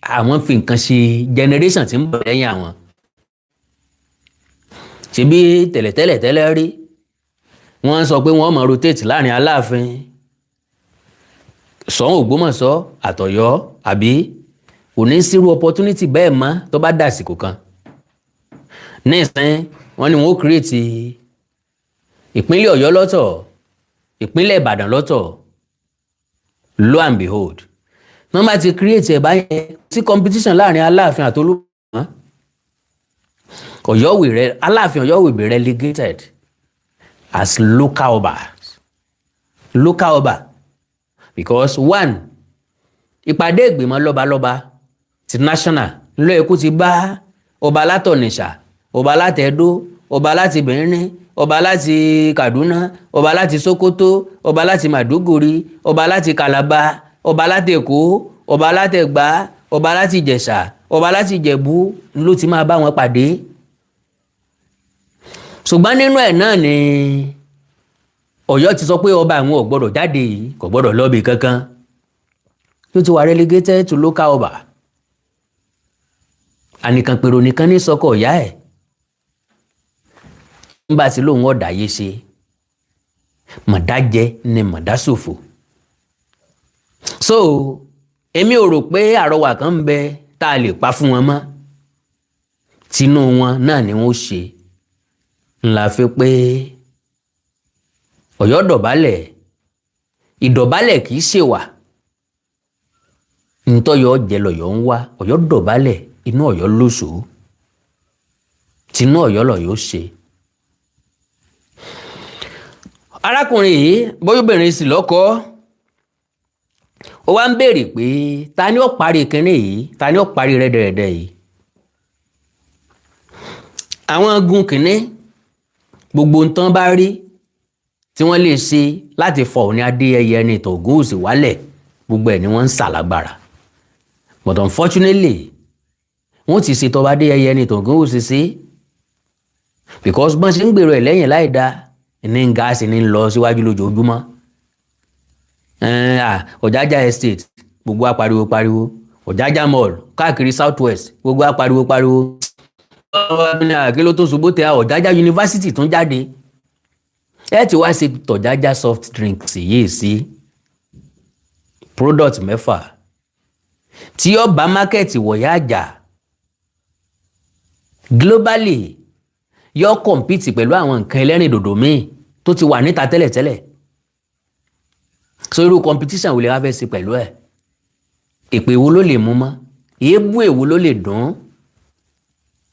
àwọn fi nǹkan ṣe generation tí ń bọ̀ lẹ́yìn àwọn. Ṣebí tẹ̀lẹ̀tẹ̀lẹ̀ tẹ́lẹ̀ rí, wọ́n sọ pé wọ́n máa rotate láàrin Aláàfin, Ṣọ̀ún Ògbómọ̀ṣọ́ àtọ̀yọ́, àbí? Kò ní sírú opportunity bẹ́ẹ̀ mọ́ tó bá dàsìkò kan. Nísìn, wọ́n ní wọ́n ó create ìpínlẹ̀ Ọ̀yọ́ lọ́tọ̀, ìpínlẹ̀ Ìbàdàn lọ́tọ̀. Lo and behold, wọ́n bá ti create ẹ̀ báyẹn, sí competition láàrin Aláàfin àtOlúbàdàn. Ọ̀yọ́ will Aláàfin Ọ̀yọ́ will be relegated as local ọba, local ọba, because one, ìpàdé ìgbìmọ̀ lọ́balọ́ba ti national ńlọ Èkó ti bá ọba látọ̀nìṣà, ọba láti Ẹdó, ọba láti Benin, ọba láti Kaduna, ọba láti Sokoto, ọba láti Maiduguri, ọba láti Calabar, ọba láti Èkó, ọba láti Ẹ̀gbá, ọba láti Ìjẹ̀ṣà, ọba láti Ìjẹ̀bú ló ti máa bá wọn pàdé. Ṣùgbọ́n nínú ẹ̀ náà ni Ọ̀yọ́ ti sọ pé ọba àwọn ò gbọ́dọ̀ jáde yìí, kò gbọ́dọ̀ lọ́bì kankan, tó ti wà relegated to local ọba. Ànìkànpèrò nìkan ní sọkọ ìyá ẹ̀ nígbà tí lòun ọ̀dà yé ṣe mọ̀dájẹ́ ni mọ̀dásòfò. So èmi ò rò pé àrọwà kan ń bẹ tá a lè pa fún wọn mọ́. Tinú wọn náà ni wọ́n ṣe ńlá fi pé Ọ̀yọ́ dọ̀bálẹ̀. Ìdọ̀bálẹ̀ kì í ṣèwà ntọ́yọ̀ jẹ lọ́yọ̀ ń wá. Ọ̀yọ́ dọ̀bálẹ̀, inú Ọ̀yọ́ lóṣòó, tinú Ọ̀yọ́ lọ́yọ̀ ṣe. Arákùnrin yìí, bóyá obìnrin sì lọ́kọ, ó wá ń béèrè pé ta ni ó parí kinní yìí, ta ni ó parí rẹ́dẹ̀rẹ́dẹ́ yìí? Àwọn gun kìnní, gbogbo nǹkan bá rí tí wọ́n lè ṣe láti fọ Ọọ̀ni Adéyẹyè Ẹnìtàn Ògúnwùsì wálẹ̀, gbogbo ẹ̀ ni wọ́n ń ṣàlágbára. But unfortunately, wọ́n ti ṣètò ọba Adéyẹyè Ẹnìtàn Ògúnwùsì sí, because bọ́n ṣe ń gbèrò ẹ̀ lẹ́yìn láì dá ní ń ga sí ní ń lọ síwájú lójoojúmọ́. Ọ̀jájá Estate, gbogbo wa pariwo pariwo. Ọ̀jájá Mall káàkiri South West, gbogbo wa pariwo pariwo. Kí ló tó ṣubú tẹ Ọ̀jájá University tún jáde? Ẹ ti wá ṣe tọ̀jájá soft drinks yìí sí product mẹ́fà tí ó bá market wọ̀yá àjà globally, yóò compete pẹ̀lú àwọn nǹkan ẹlẹ́rìndòdò míì tó ti wà níta tẹ́lẹ̀tẹ́lẹ̀. So irú competition wo lè wá fẹ́ ṣe pẹ̀lú ẹ̀? Èpè wo ló lè mú mọ́? Èébú èwo ló lè dùn?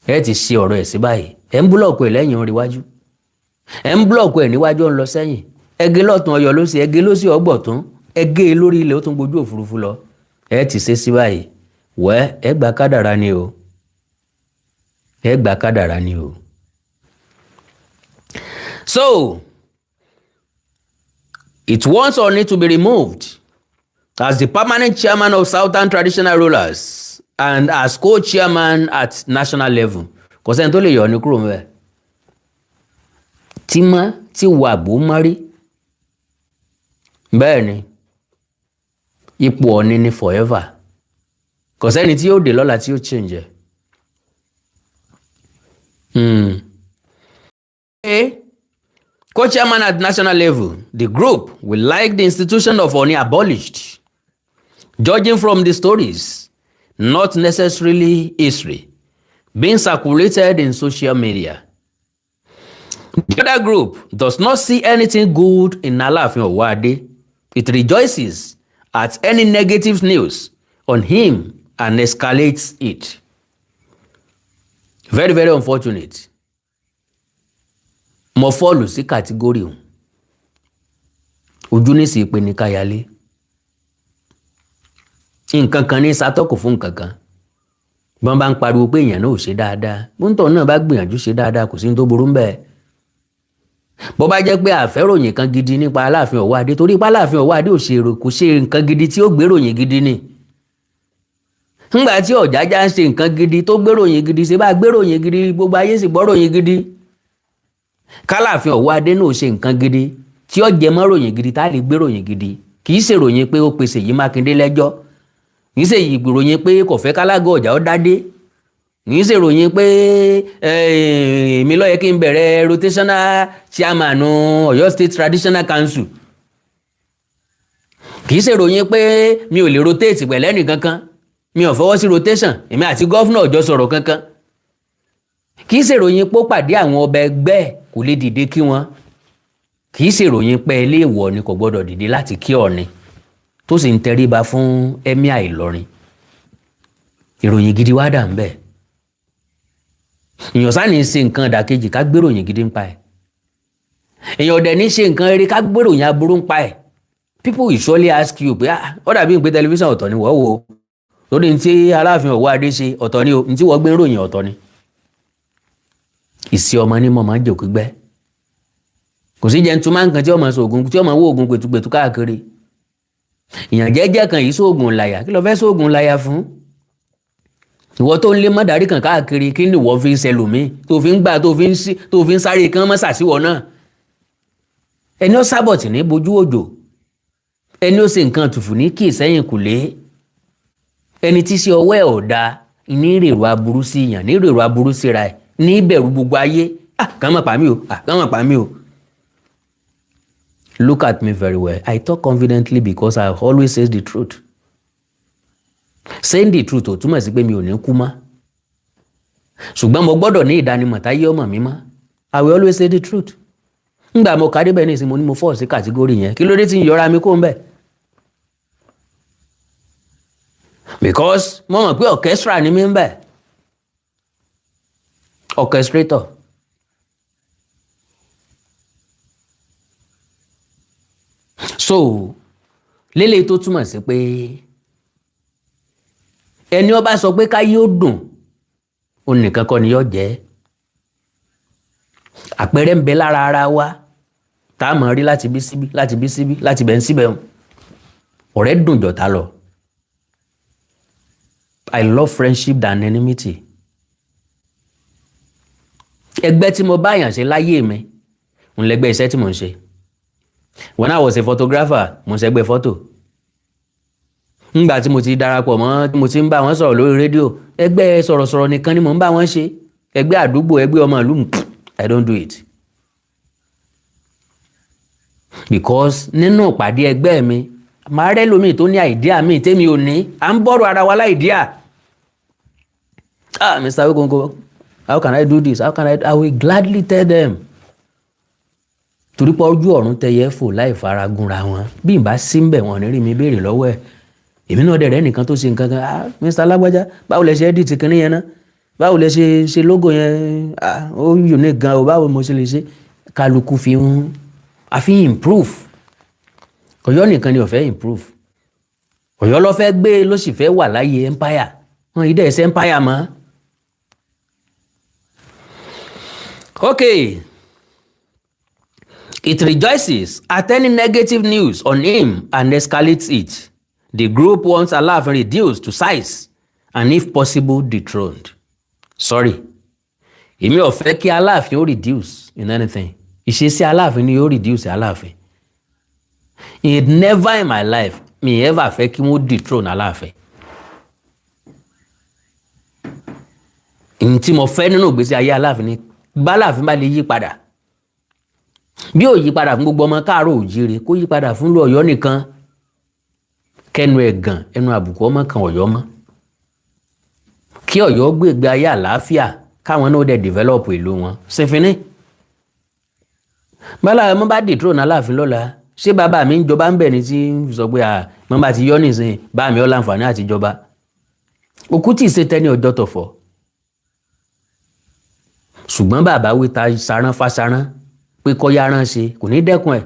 Ẹ ti ṣe ọ̀rọ̀ ẹ̀ sí báyìí. Ẹ̀ ń block ẹ̀ lẹ́yìn orí wájú, ẹ̀ ń block ẹ̀ níwájú, ó ń lọ sẹ́yìn. Ẹgẹ lọ́tún ọyọ ló sì, ẹgẹ ló sì ọgbọ̀tún, ẹgẹ lórí ilẹ̀, ó tún gbójú òfurufú lọ. Ẹ ti ṣe sí báyìí. Wẹ́ ẹ gba kádàrá ni o, ẹ gba kádàrá ni o. So it wants Ooni to be removed as the permanent chairman of Southern Traditional Rulers and as co-chairman at national level. Kò sẹ́ni tó lè yọ ọ́ ní kúrò ńbẹ̀. Tí mọ́ tí wà bó mọ́rí bẹ́ẹ̀ ni ipò Ọ̀ọ̀ni ni forever. Kò sẹ́ni tí yóò dé lọ́la tí yóò change ẹ̀. Co-chairman at national level, the group will like the institution of Oni abolished. Judging from the stories, not necessarily history, being circulated in social media. The other group does not see anything good in Alaafin Owoade. It rejoices at any negative news on him and escalates it. Very, very unfortunate. Mo fall sí category òun. Ojú ní sì pé ní káyálé. Nǹkan kan ní sátọ́kù fún nǹkan kan. Bọ́n bá ń pariwo pé èèyàn náà ò ṣe dáadáa, bóńtọ̀ náà bá gbìyànjú ṣe dáadáa, kò sí ní tó burú ń bẹ́ẹ̀. Bó bá jẹ́ pé àfẹ́ròyìn kan gidi nípa Aláàfin Ọ̀wọ́adé, torí pé Aláàfin Ọ̀wọ́adé ò ṣe èrò, kò ṣe nǹkan gidi tí ó gbéròyìn gidi ni. Ńgbà tí Ọ̀jájá ń ṣe nǹkan gidi tó gbéròyìn gidi, ṣe bá gbéròyìn gidi, gbogbo ayé sì gbọ́ròyìn gidi. Kálàfin Ọ̀wọ́adé náà ṣe nǹkan gidi tí ó jẹ mọ́ ròyìn gidi tá a lè gbéròyìn gidi. Kì í ṣèròyìn pé ó pe Ṣèyí Mákindé lẹ́jọ́, kì í ṣe ìròyìn pé kò fẹ́ kálágọ̀ ọ̀jà ó dádé, kì í ṣèròyìn pé èmi ló yẹ kí n bẹ̀rẹ̀ rotational chairman Ọ̀yọ́ State Traditional Council, kì í ṣèròyìn pé mi ò lè rotate pẹ̀lẹ́ nìkankan, mi ò fọwọ́ sí rotation, èmi àti governor ọjọ́ sọ̀rọ̀ kankan, kì í ṣèròyìn pé ó pàdé àwọn ọba ẹgbẹ́ ẹ̀ kò lè dìde kí wọn, kì í ṣèròyìn pé ilé ìwọ̀ ni kò gbọ́dọ̀ dìde láti kí Ọ̀ọ̀ni tó sì ń tẹríba fún Emir Ìlọrin. Ìròyìn gidi wá dà ń bẹ̀. Èèyàn sáà ní í ṣe nǹkan ìdàkejì ká gbéròyìn gidi ń pa ẹ̀. Èèyàn ọ̀dẹ̀ ní ṣe nǹkan eré ká gbéròyìn aburú ń pa ẹ̀. People will surely ask you pé, ah, ó dàbí pé tẹlifíṣàn ọ̀tọ̀ ni wọ́n wò ó, lórí ní tí Aláàfin Ọ̀wọ́adé ṣe ọ̀tọ̀ ni o, ní tí wọ́n gbé ròyìn ọ̀tọ̀ ni. Ìsì ọmọ ní mọ̀ máa ń jòkó gbẹ́. Kò sí gentleman kan tí ọmọ sọ ògùn, tí ọmọ wó oògùn pẹ̀tùpẹ̀tù káàkiri. Ìyàn jẹ́jẹ́ kan yìí sóògùn làyà. Kí ló fẹ́ sóògùn làyà fún? Ìwọ tó ń lé mọ́dàrí kan káàkiri, kí ni ìwọ fi ń ṣẹlòmíì tó fi ń gbà tó fi ń sáré kán mọ́ sàṣìwọ̀ náà? Ẹni ó sábọ̀tì ní bojú òjò, ẹni ó ṣe nǹkan tùfù ní kì í sẹ́yìn kùlé, ẹni tí ṣe ọwọ́ ẹ̀ ò da ní rèrò aburú sí yàn, ní rèrò aburú síra ẹ̀, ní ìbẹ̀rù gbogbo ayé. Ah, kàn má pa mí o, ah, kàn má pa mí o. Look at me very well. I talk confidently because I always say the truth. Saying the truth ò túmọ̀ sí pé mi ò ní kú mọ́, ṣùgbọ́n mo gbọ́dọ̀ ní ìdánimọ̀ táyé ọmọ mi mọ́. I will always say the truth. Ngbà mo kàdé bẹ́ẹ̀ ní ìsìn, mo ní mo fall sí category yẹn. Kí ló dé tí ń yọra mi kó ń bẹ̀? Because mo mọ̀ pé orchestra ni mi ń bẹ̀, orchestrator. So lélẹ̀ tó túmọ̀ sí pé ẹni ó bá sọ pé káyé ó dùn, òun nìkan kọ́ ni yóò jẹ́. Àpẹẹrẹ ń bẹ lára ara wa tá a mọ̀ rí láti bí síbí, láti bí síbí, láti bẹ̀ ń síbẹ̀ ń ọ̀rẹ́ dùn jọ̀tá lọ. I love friendship than enmity. Ẹgbẹ́ tí mo bá yàn ṣe láyé mi ń lẹ́gbẹ́ iṣẹ́ tí mò ń ṣe. When I was a photographer, mo ń ṣẹgbẹ́ fọ́tò. Ngbà tí mo ti darapọ̀ mọ́, tí mo ti ń bá wọn sọ̀rọ̀ lórí rédíò, ẹgbẹ́ sọ̀rọ̀sọ̀rọ̀ nìkan ni mò ń bá wọn ṣe. Ẹgbẹ́ àdúgbò, ẹgbẹ́ ọmọ ìlú, I don't do it, because nínú ìpàdé ẹgbẹ́ mi, màá rẹ́ lómi tó ní idea mi tèmi ò ní. À ń bọ̀rọ̀ ara wa l' idea. "Ah, Mr. Awikonko, how can I do this? How can I?" I will gladly tell them, torí pé ojú ọ̀run tẹyẹ fò láì faragunra wọn. Bí n bá sí ń bẹ̀, wọn ò ní rí mi béèrè lọ́wọ́ ẹ̀. Èmi náà dẹ̀rẹ́ nìkan tó ṣe nǹkan kan. "Ah, Mr. Alágbájá, báwo lẹ ṣe edit kinní yẹn náà? Báwo lẹ ṣe ṣe logo yẹn? Ah, ó unique gan o. Báwo mo ṣe lè ṣe?" Kálukú fi ń àfi improve. Ọ̀yọ́ nìkan ni ó fẹ́ improve. Ọ̀yọ́ ló fẹ́ gbé, ló sì fẹ́ wà láyé empire wọn yìí dẹ̀ ṣe empire mọ́. Okay. It rejoices at any negative news on him and escalates it. The group wants Alaafin reduced to size and, if possible, dethroned. Sorry. Èmi ò fẹ́ kí Aláàfin ó reduce in anything. Ìṣesí Aláàfin ni ó reduce Aláàfin. It never in my life mi ever fẹ́ kí wọ́n dethrone Aláàfin. N tí mo fẹ́ nínú ìgbésí ayé Aláàfin ni báláàfin bá lè yí padà. Bí ò yí padà fún gbogbo ọmọ káàárọ̀ òjíire, kó yí padà fún ìlú Ọ̀yọ́ nìkan, kẹnu ẹ̀gàn, ẹnu àbùkù ọmọ kan Ọ̀yọ́ mọ́, kí Ọ̀yọ́ gbé ìgbé ayé àlàáfíà, káwọn náà dẹ̀ develop ìlú wọn sinfini. Bálá mo bá dethrone Aláàfin lọ́la, ṣé bàbá mi ń jọba ń bẹ̀ ni tí ń sọ pé mo bá ti yọ nísìnyí, bá mi ọ́ láǹfààní àti jọba? Òkú tí ì ṣe tẹ́ni ọjọ́ tọ̀fọ̀. Ṣùgbọ́n bàbá wí ta saran fásarán pé kọ́ yáran ṣe, kò ní dẹ́kun ẹ̀.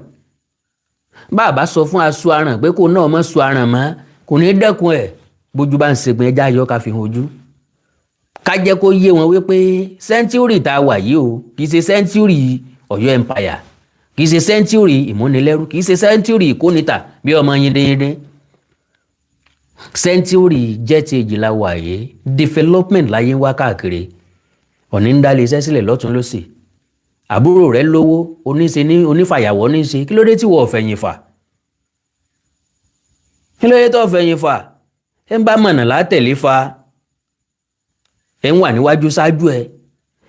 Bàbá sọ fún aṣọ aràn pé kó náà mọ́ sọ aràn mọ́, kò ní dẹ́kun ẹ̀. Bójú bá ń ṣègbìn, ẹja yọ ká fi hàn ojú, ká jẹ́ kó yé wọn wípé century tá a wà yìí o, kì í ṣe century Ọ̀yọ́ empire, kì í ṣe century ìmúnilẹ́rú, kì í ṣe century ìkónítà bí ọmọ yíndínyíndín. Century jet age la wà yìí. Development láyé ń wá káàkiri. Òní ń dálé iṣẹ́ sílẹ̀ lọ́tún lọ́sì. Àbúrò rẹ̀ lówó oníṣe ní onífàyàwọ́ ní ṣe. Kí ló dé tí wọ́n fẹ̀yìn fà? Kí ló dé tó fẹ̀yìn fà? Ẹ ń bá mọ̀nà látẹ̀lé fa. Ẹ ń wà níwájú ṣáájú ẹ,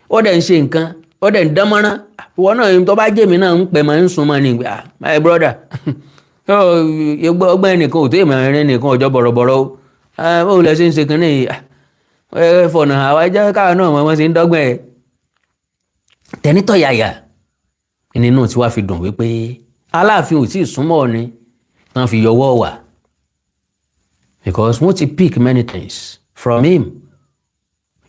ó dẹ̀ ń ṣe nǹkan, ó dẹ̀ ń dán mọ́rán. Ìwọ náà, tó bá jẹ́mi náà ń pẹ́ máa ń sun mọ́ ni. "Ah, my brother, ọgbọ́n ẹnìkan ò tó ìmọ̀ ẹ̀rín nìkan ọjọ́ bọ̀rọ̀bọ̀rọ̀ o. Báwo lẹ ṣe ń ṣe kínní yìí? Ẹ fọ̀nà àwa jẹ́ káwa náà mọ̀ wọ́n ṣe ń dọ́gbọ́n ẹ̀." Tẹnitọ́ yàyà nínú tí wàá fi dùn wípé Aláàfin ò tí ì súnmọ́ ọ ni tán fi yọwọ́ wà, because wọ́n ti pick many things from him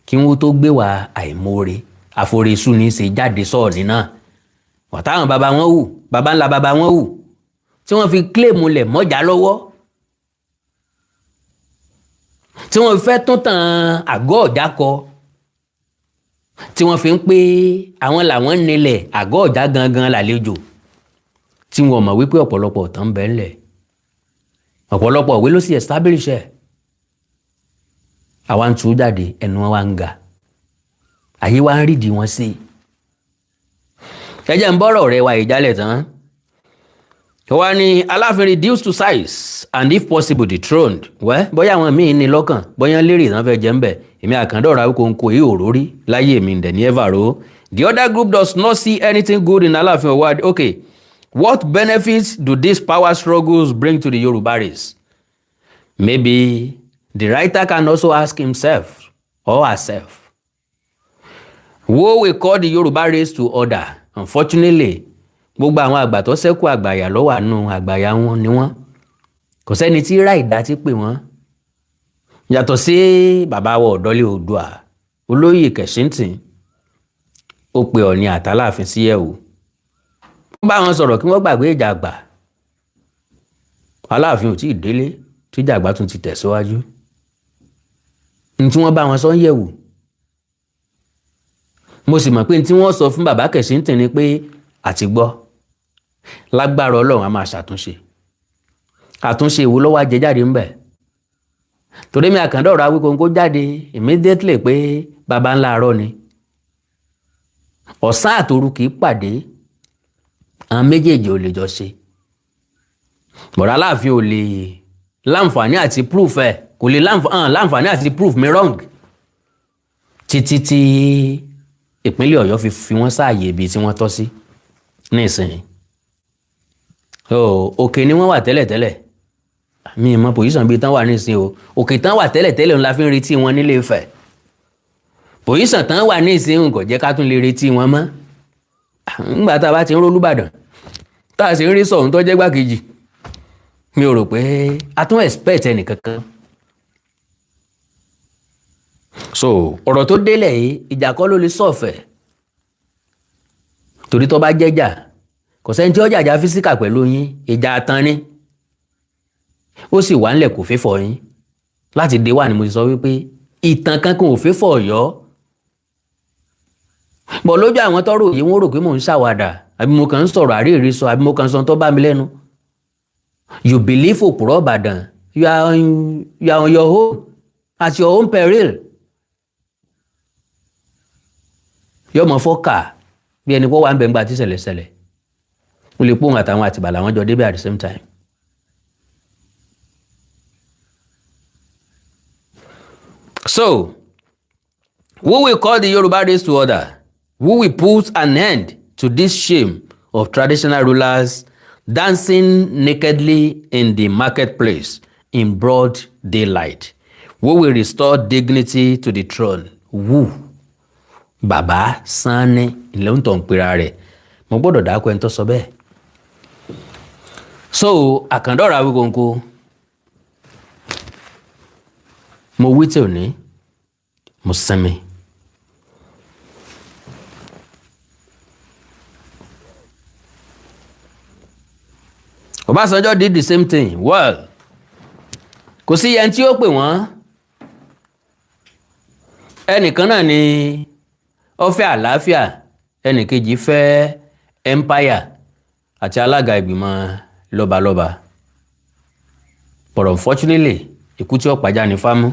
kí wọ́n tó gbé wa àìmoore àforesù ní í ṣe jáde sọ́ọ̀nì náà wà táwọn baba wọn wù, baba ńlá baba wọn wù, tí wọ́n fi claim lẹ̀ mọ́jà lọ́wọ́, tí wọ́n fẹ́ tún tàn àgọ́ ọ̀já kọ, tí wọ́n fi ń pé àwọn làwọn nílẹ̀ àgọ́ ọ̀já gangan làlejò, tí wọ́n mọ̀ wípé ọ̀pọ̀lọpọ̀ ọ̀tàn ń bẹ ńlẹ̀, ọ̀pọ̀lọpọ̀ òwe ló sì establish ẹ̀. Àwa ń tú jáde, ẹnu wọn wá ń ga, àyè wa ń rídìí wọn sí. Ẹ jẹ́ ń bọ́rọ̀ rẹ wa ìjálẹ̀ tán. Wọ́n ní Aláàfin reduced to size and, if possible, dethroned. Wẹ́ bóyá àwọn míín ní lọ́kàn, bóyá lérè tán fẹ́ jẹ́ ń bẹ̀. Èmi àkàndọ̀rọ̀ Awíkonko yìí ò rórí láyé mi ǹdẹ̀ ní ever ro. The other group does not see anything good in Aláàfin Ọwọ́. Okay, what benefits do these power struggles bring to the Yoruba race? Maybe the writer can also ask himself or herself. Who will call the Yoruba race to order? Unfortunately, gbogbo àwọn àgbà tó ṣẹ́kù, àgbàyà ló wà nù, àgbàyà wọn ni wọ́n. Kò sẹ́ni tí ráì dá tí pè wọ́n. Yàtọ̀ sí bàbá wa Ọ̀dọ́lé Oòduà, Olóyè Kẹ̀sìntìn, ó pe Ọ̀ọ̀ni àtàláàfin sí ẹ̀wò. Ó bá wọn sọ̀rọ̀ kí wọ́n gbàgbé ìjà àgbà. Aláàfin ò tí ì délé tí ìjà àgbà tún ti tẹ̀síwájú. Ní tí wọ́n bá wọn sọ ń yẹ̀wò, mo sì mọ̀ pé ní tí wọ́n sọ fún bàbá Kẹ̀sìntìn ni pé àti gbọ́, lágbára Ọlọ́run, a máa ṣàtúnṣe. Àtúnṣe ìwo ló wá jẹ jáde ńbẹ̀? Torí mi àkàndọ̀rọ̀ Awíkonko jáde immediately pé baba ńlá arọ́ ni. Ọ̀sán àtòru kì í pàdé, àwọn méjèèjì ò lè jọ ṣe. Bọ̀dá Aláàfin ò lè láǹfààní àti proof ẹ̀, kò lè láǹfààní àti proof mi wrong títí tí ìpínlẹ̀ Ọ̀yọ́ fi fi wọ́n sáàyè ibi tí wọ́n tọ́ sí nísìnyí. Òkè ni wọ́n wà tẹ́lẹ̀tẹ́lẹ̀. Mi ì mọ position bíi tán wà nísìnyí o. Òkè tán wà tẹ́lẹ̀tẹ́lẹ̀ ńlá fi ń retí wọn nílé Ifẹ̀. Position tán wà nísìnyí kò jẹ́ ká tún lè retí wọn mọ́. Ńgbà tá a bá ti ń rólúbàdàn, tá a sì ń rí Ṣọ̀ún tó jẹ́ gbàkejì, mi ò rò pé a tún expect ẹnìkankan. So ọ̀rọ̀ tó délẹ̀ yìí, ìjà kọ́ ló lè sọ̀fẹ̀, torí tó bá jẹ́jà, kò sẹ́ni tí ó jàjà physical pẹ̀lú yín. Ìjà tán ni ó sì wà ńlẹ̀, kò fẹ́fọ̀ yín láti dé wà ní. Mo ti sọ wípé ìtàn kankan ò fẹ́fọ̀ Ọ̀yọ́ bọ̀ lójú àwọn tọ́rọ̀ yìí. Wọ́n rò pé mò ń ṣàwàdà, àbí mo kàn ń sọ̀rọ̀ àríyìnrí sọ, àbí mo kàn ń sọ tó bá mi lẹ́nu. You believe òpùrọ̀ Ìbàdàn, you are on your own, at your own peril. Yóò mọ fọ́kà bí ẹni pọ́ wà ń bẹ̀ ń gba tí ṣẹlẹ̀ṣẹlẹ̀. Ó lè pòun àtàwọn àtìbà làwọn jọ débẹ̀ at the same time. So, who will call the Yoruba race to order? Who will put an end to this shame of traditional rulers dancing nakedly in the marketplace in broad daylight? Who will restore dignity to the throne? Who? Bàbá Sanni ilẹ̀ ń tọ̀ ń pera rẹ̀. Mo gbọ́dọ̀ dákọ ẹni tó sọ bẹ́ẹ̀. So, àkàndọ̀rọ̀ Awíkonko, mo wí tí ò ní, mo sinmi. Ọbásanjọ́ did the same thing. Well, kò sí ẹni tí ó pè wọ́n. Ẹnìkan náà ni ó fẹ́ àlàáfíà, ẹnìkejì fẹ́ empire àti alága ìgbìmọ̀ lọ́balọ́ba. But unfortunately, ikú tí ó pàjá ní fámú.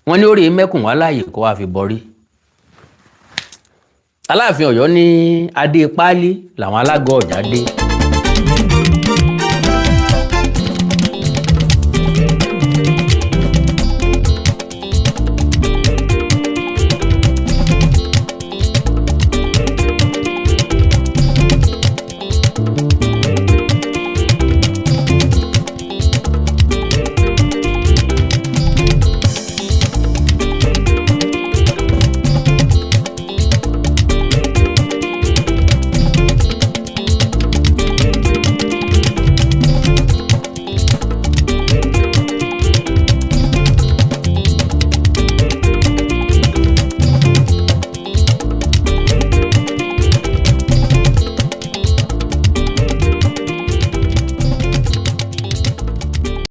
Wọ́n ní ó rí mẹ́kùn wá láàyè kó wá fi bọrí. Aláàfin Ọ̀yọ́ ní adé páálí làwọn alágọ̀ ọ̀jà dé.